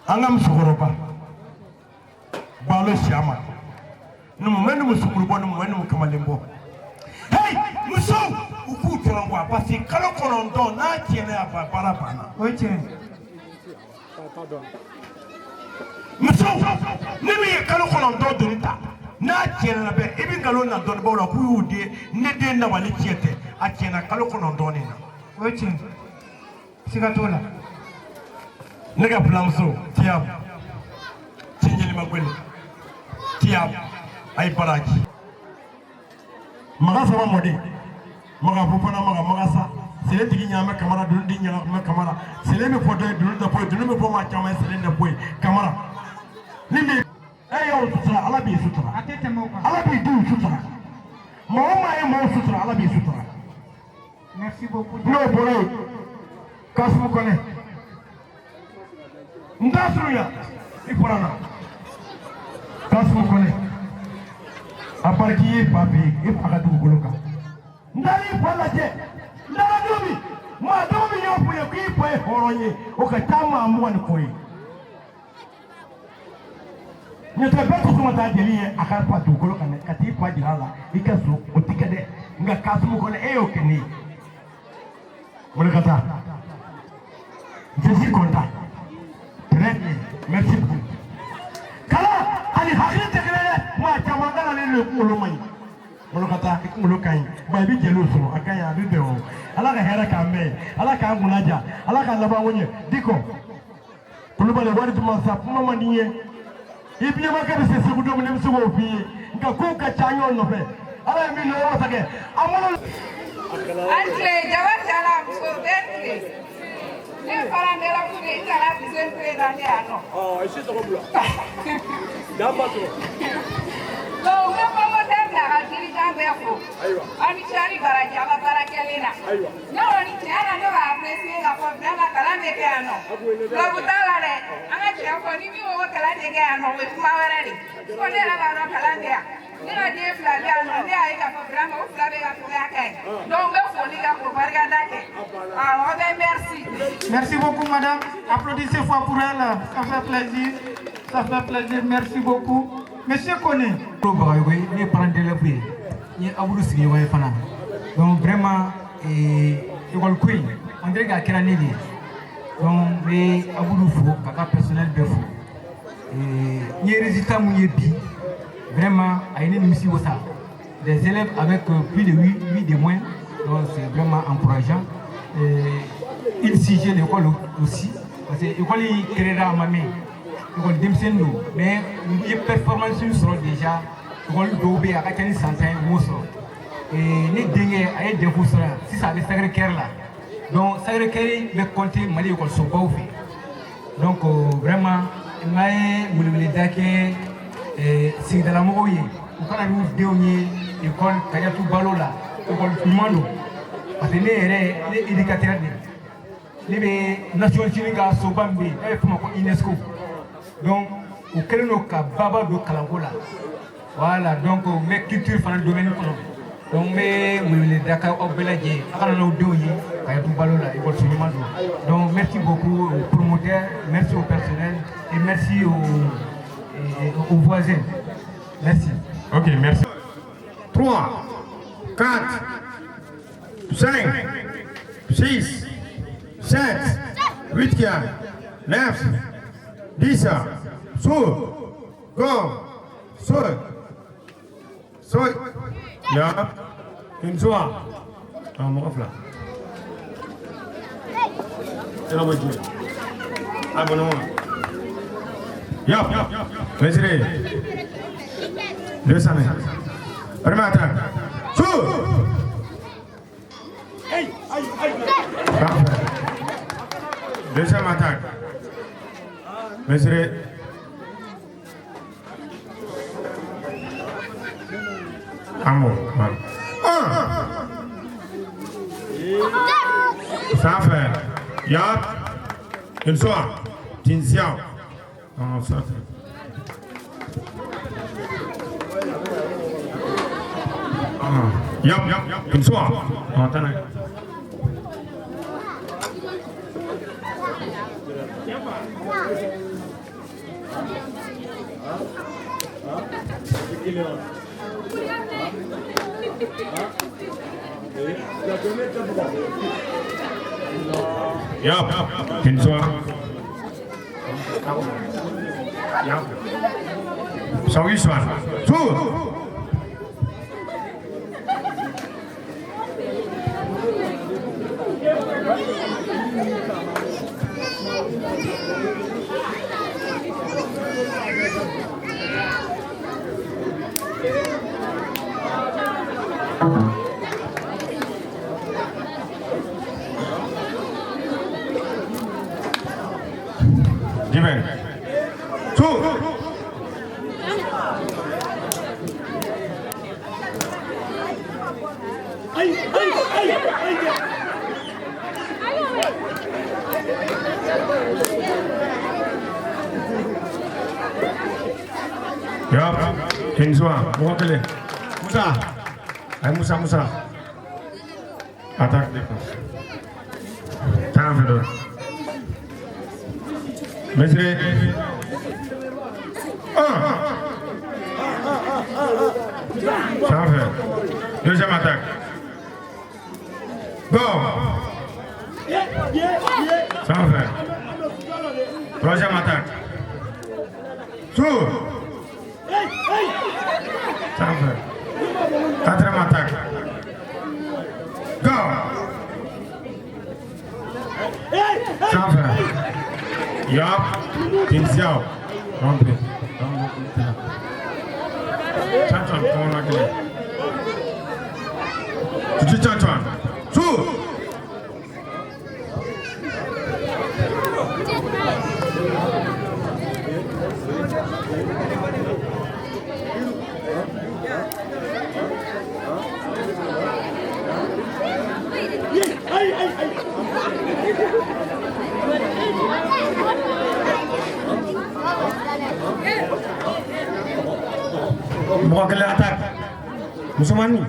an ka musokɔrɔba Balo Siyama numu bɛ numu sukuru bɔ numu bɛ numu kamalen bɔ. Hey, musow u k'u tɔrɔ quoi, parce que kalo 9 n'a tiɲɛna a ba baara banna. O ye tiɲɛ ye. Musow, ni min ye kalo 9 doni ta n'a tiɲɛna bɛɛ, i bɛ nkalon na dɔnnibaaw la k'u y'u den ne den dabali tiɲɛ tɛ, a tiɲɛna kalo 9 de na. O ye tiɲɛ ye, siga t'o la. Ne ka filamuso Tiyam Tinjelima Gwele Tiyam a ye baraji maga saba mɔden maga fofana maga maga sa sele tigi ɲaamɛ kamara dunu di ɲaamɛ kamara sele bɛ fɔ dɔ ye dunu tɛ fɔ ye dunu bɛ fɔ maa caman ye sele tɛ fɔ ye kamara ni min e y'o sutura Ala b'i sutura. A tɛ tɛmɛ o kan. Ala b'i denw sutura, maa o maa ye maaw sutura Ala b'i sutura. Merci beaucoup. N'o bɔra yen, Kasimu Kɔnɛ n t'a surunya i fɔra na. Kasimu Kɔnɛ a bariki y'i fa fɛ yen, i fa ka dugukolo kan. N taara i fa lajɛ, n taara don min maa dama min y'o fɔ n ye k'i fa ye hɔrɔn ye, o ka ca maa 20 ni kɔ ye. N'o tɛ bɛɛ tɛ sɔn ka taa jeli ye a ka fa dugukolo kan dɛ, ka t'i fa jira a la i ka so, o ti kɛ dɛ. Nka Kasimu Kɔnɛ e y'o kɛ ne ye. Wuli ka taa. Je suis content. Très bien. Merci beaucoup. Kalan ani hakili tɛ kelen dɛ. Maa caman kalannen don kunkolo man ɲi. Wuli ka taa, i kunkolo ka ɲi. Ba i bɛ jeliw sɔrɔ, a ka ɲi, a bɛ bɛn o. Ala ka hɛrɛ k'an bɛɛ ye. Ala k'an kunna diya. Ala k'an labanko ɲɛ. Diko. Kulubali wari tuma sa kuma man di n ye. I bilenmakɛ bɛ se Segu don min ne bɛ se k'o f'i ye. Nka kow ka ca ɲɔgɔn nɔfɛ. Ala ye min nɔgɔ masakɛ. A malo. An tile jaba jala muso bɛɛ tile. Ne fana d'élève de n nana lycée présenter yan nɔ. Ɔ i si tɔgɔ bila. Janfa sɔrɔ. Donc n bɛ promoteur n'a ka dirigeant bɛɛ fo. Ayiwa. Aw ni ce aw ni baraji aw ka baara kɛlen na. Ayiwa. Ne kɔni tiɲɛ na ne b'a apprécier k'a fɔ vraiment kalan bɛ kɛ yan nɔ. Preuve t'a la dɛ. An ka tiɲɛ fɔ ni min ko ko kalan tɛ kɛ yan nɔ o ye kuma wɛrɛ de ye. Ko ne yɛrɛ b'a dɔn kalan tɛ yan. Ne ka den 2 bɛ yan nɔ ne y'a ye k'a fɔ vraiment u 2 bɛ ka cogoya ka ɲi. Donc n bɛ foli kɛ k'o barikada kɛ. Awɔ aw bɛ merci. Merci beaucoup, madame. Applaudissez fort pour elle. Ça fait plaisir. Ça fait plaisir. Merci beaucoup. Monsieur Kone. Bagayogo ye, ne ye parent d'élève ye, n ye Abudu sigiɲɔgɔn ye fana. Donc vraiment école ko in, on dirait k'a kɛra ne de ye. Donc n bɛ Abudu fo k'a ka personnel bɛɛ fo. N ye résultat mun ye bi, vraiment a ye ne nimisi wasa. Des élèves avec plus de 8 de moins, donc c'est vraiment encourageant. Une CG l'école aussi, parce que l'école créera a ma mɛn. École denmisɛnnin don, mais u ye performance sɔrɔ déjà. École dɔw bɛ yen a ka ca ni san 10 ye u m'o sɔrɔ. Ne denkɛ a ye DEF sɔrɔ yan, sisan a bɛ Sacré-Cœur la. Donc Sacré-Cœur bɛ compter Mali école-sobaw fɛ. Donc vraiment n ka ye weleweleda kɛ sigidalamɔgɔw ye, u kana n'u denw ye école Kadiatou Balo la, école ɲuman don. Parce que ne yɛrɛ ne éducateur de ye. Ne bɛ Nations Unies ka soba min bɛ yen n'a bɛ f'o ma ko UNESCO. Donc u kɛlen don ka baba don kalanko la. Voilà, donc n bɛ culture fana domaine kɔnɔ. Donc n bɛ weleweleda kɛ aw bɛɛ lajɛlen, a kana n'aw denw ye Kadiatou Balo la, école ɲuman don. Donc merci beaucoup aux promoteurs, merci au personnel et merci aux voisins. Merci. Ok, merci. 3, 4, 5, 6, 7, 8, 9, 10, so, go, so, so, ya, une soir, ah, mon frère. C'est la voiture. Ah bon, non. Ya, mesurez. 200 mètres. Première attaque. So. Parfait. Deuxième attaque. Mesurez. Un mot. Voilà. 1. Ça fait. Ya. Une soir. Tinsia. Non, ça c'est. Yap, une soir. Attends. Yap, Kinsoa. Yap. Sawiswan. Two. Jibin. Two. Yap, Kinsoa, mɔgɔ kelen. Musa. Ayi Musa Musa. Attaque défense. Taa an fɛ dɔɔni. Mesire. Un. Sanfɛ. Deuxième attaque. Go. Sanfɛ. Troisième attaque. Two. Sanfɛ. Quatrième attaque. Go. Sanfɛ. Yup. Kinsiao. Rentrez. Chanchon, comment on a kelen. Tutu Chanchon. Two. Mɔgɔ kelen attaque. Musomannin,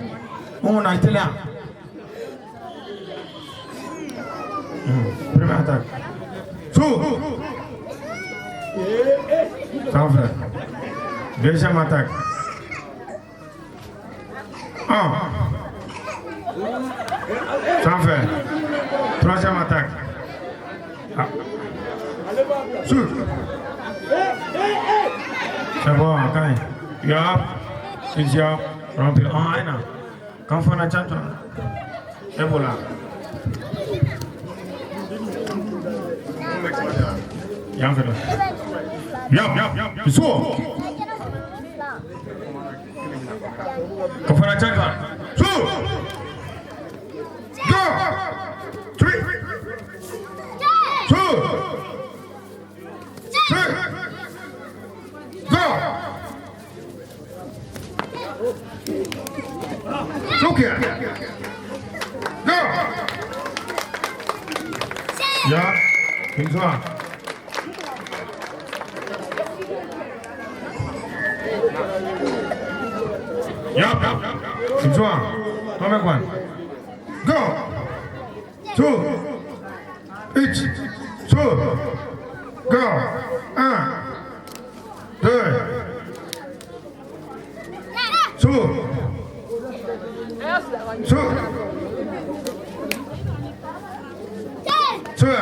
mun kɔnɔ i teliya. Première attaque. Two. Sanfɛ. Deuxième attaque. Un. Sanfɛ. Troisième attaque. Ah. Two. C'est bon, quand Yup. Kinsiao. Rentrez. En un. Quand on a chanté. Et voilà. Yan fɛ dɛ. Yup. Biso. Kofana chanté. Two. Go. Three. Two. Three. Go. Look here. Go. Ya, Kinsoa. Yup. Kinsoa. Come back one. Go. Two. Each. Two. Go. Un. Deux. Two. Two. Two.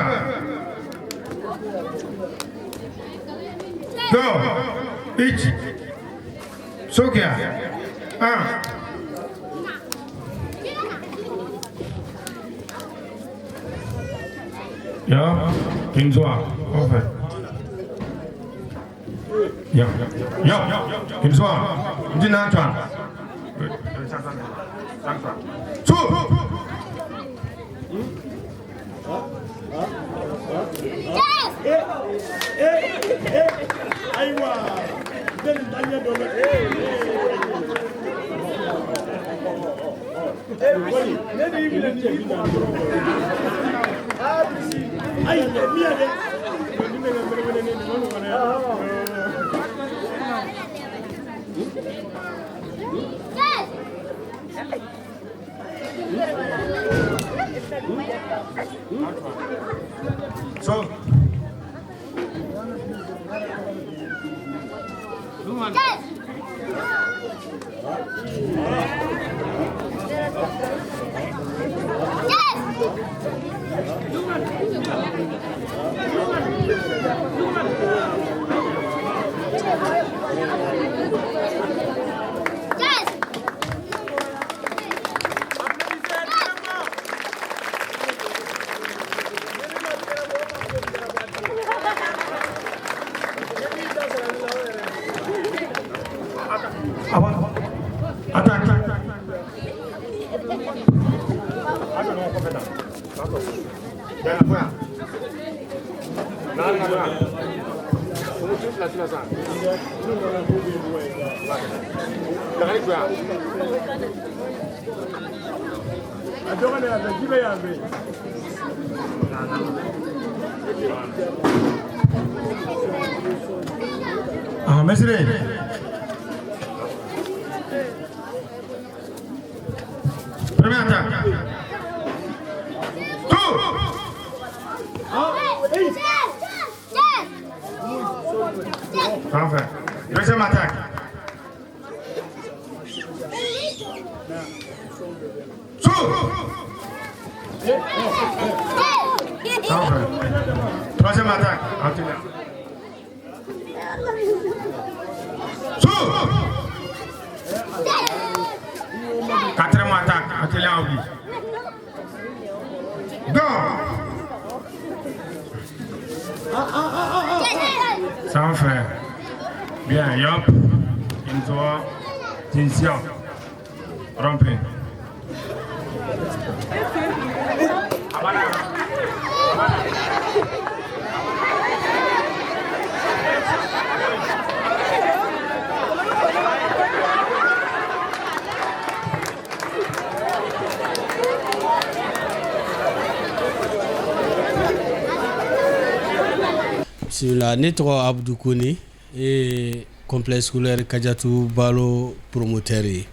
Go. Each. Sokia. Un. Ya, Kinsoa. Kɔfɛ. Ya. Ya. Kinsoa. Ndina Antoine. Two. So. Ah, Mesire. Première attaque. Tout. Parfait. Deuxième attaque. Tout. Parfait. Troisième attaque. Antoine. Tout. Quatrième attaque. Atelier Aoui. Go. Ça fait. Bien, yop. Inzo. Tinsion. Rompez. Bisimila, ne tɔgɔ Abudu Kone e complexe scolaire Kadiatou Balo promoteur ye.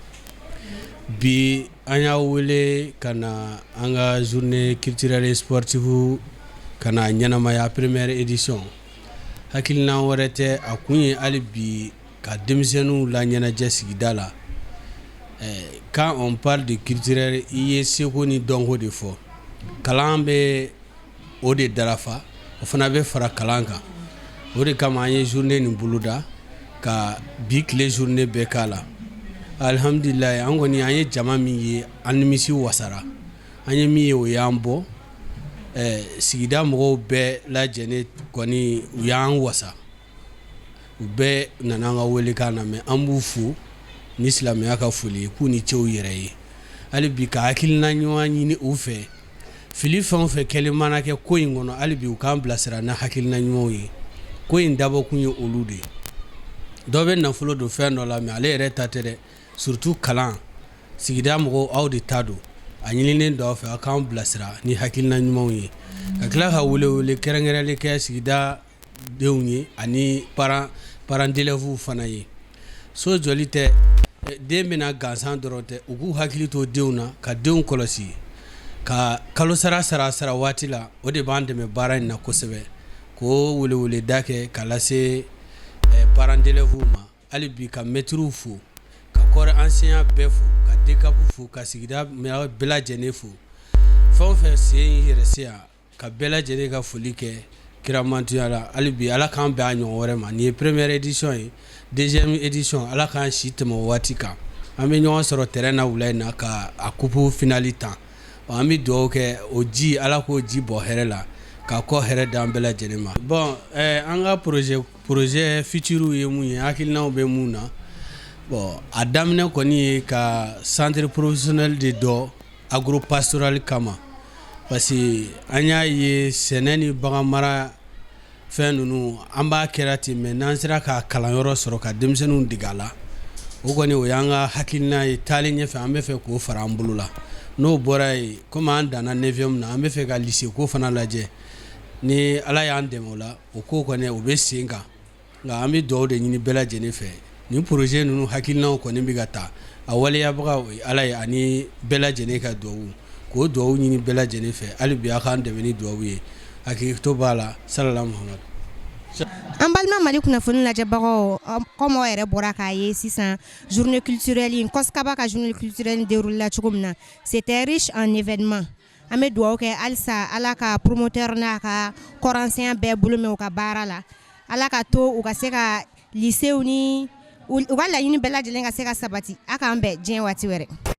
Bi an y'a wele ka na an ka journée culturelle et sportive ka na ɲɛnamaya première édition. Hakilina wɛrɛ tɛ, a kun ye hali bi ka denmisɛnninw laɲɛnajɛ sigida la. Quand on parle de culturel, i ye seko ni dɔnko de fɔ. Kalan bɛ o de darafa, o fana bɛ fara kalan kan. O de kama an ye journée nin boloda ka bi tile journée bɛɛ k'a la. Alihamdulilayi, an kɔni an ye jama min ye, an nimisi wasara. An ye min ye, o y'an bɔ. Sigida mɔgɔw bɛɛ lajɛlen kɔni u y'an wasa, u bɛɛ nana an ka welekan na mɛ. An b'u fo ni silamɛya ka foli ye, k'u ni cɛw yɛrɛ ye. Hali bi ka hakilina ɲuman ɲini u fɛ, fili fɛn o fɛn kɛlen mana kɛ ko in kɔnɔ, hali bi u k'an bilasira ni hakilina ɲumanw ye. Ko in dabɔkun ye olu de ye. Dɔ bɛ nafolo don fɛn dɔ la mɛ, ale yɛrɛ ta tɛ dɛ, surtout kalan. Sigida mɔgɔw, aw de ta don, a ɲininen don aw fɛ, aw k'an bilasira ni hakilina ɲumanw ye. Ka tila ka welewele kɛrɛnkɛrɛnlen kɛ sigida denw ye ani parents d'élèves fana ye. So jɔli tɛ, den bɛna gansan dɔrɔn tɛ, u k'u hakili to denw na, ka denw kɔlɔsi, ka kalo sara sara sara waati la. O de b'an dɛmɛ baara in na kosɛbɛ. K'o weleweleda kɛ ka lase parents d'élèves ma. Hali bi ka mɛtiriw fo, ka corps enseignant bɛɛ fo, ka DCAP fo, ka sigida bɛɛ lajɛlen fo. Fɛn o fɛn sen yɛrɛ se yan, ka bɛɛ lajɛlen ka foli kɛ kiramantuya la. Hali bi Ala k'an bɛn a ɲɔgɔn wɛrɛ ma. Nin ye première édition ye, deuxième édition, Ala k'an si tɛmɛ o waati kan, an bɛ ɲɔgɔn sɔrɔ terrain na wula in na ka a coupe finale tan. An bɛ dugawu kɛ, o ji, Ala k'o ji bɔ hɛrɛ la, ka kɔ hɛrɛ d'an bɛɛ lajɛlen ma. Bon, an ka projet futur ye mun ye, hakilinaw bɛ mun na? Bon, a daminɛ kɔni ye ka centre professionnel de dɔ agropastoral kama, parce que an y'a ye sɛnɛ ni bagan mara fɛn ninnu, an b'a kɛra ten mɛ, n'an sera ka kalanyɔrɔ sɔrɔ ka denmisɛnninw dege a la, o kɔni o y'an ka hakilina ye. Taalen ɲɛfɛ, an bɛ fɛ k'o fara an bolo la. N'o bɔra yen, komi an danna neuvième na, an bɛ fɛ ka lycée ko fana lajɛ. Ni Ala y'an dɛmɛ o la, o ko kɔni o bɛ sen kan. Nka an bɛ dugawu de ɲini bɛɛ lajɛlen fɛ. Nin projet ninnu hakilinaw kɔni bɛ ka taa, a waleyabaga o ye Ala ye, ani bɛɛ lajɛlen ka dugawu. K'o dugawu ɲini bɛɛ lajɛlen fɛ, hali bi a k'an dɛmɛ ni dugawu ye. Hakili to b'a la. Salala Muhamadu. An balima Mali kunnafoni lajɛbagaw, comme aw yɛrɛ bɔra k'a ye sisan, journée culturelle in, Kɔsikaba ka journée culturelle déroulé la cogo min na, c'était riche en événements. An bɛ dugawu kɛ halisa Ala ka promoteur n'a ka corps enseignant bɛɛ bolo mɛn u ka baara la, Ala ka to u ka se ka lycée ni u ka laɲini bɛɛ lajɛlen ka se ka sabati. A k'an bɛn diɲɛ waati wɛrɛ.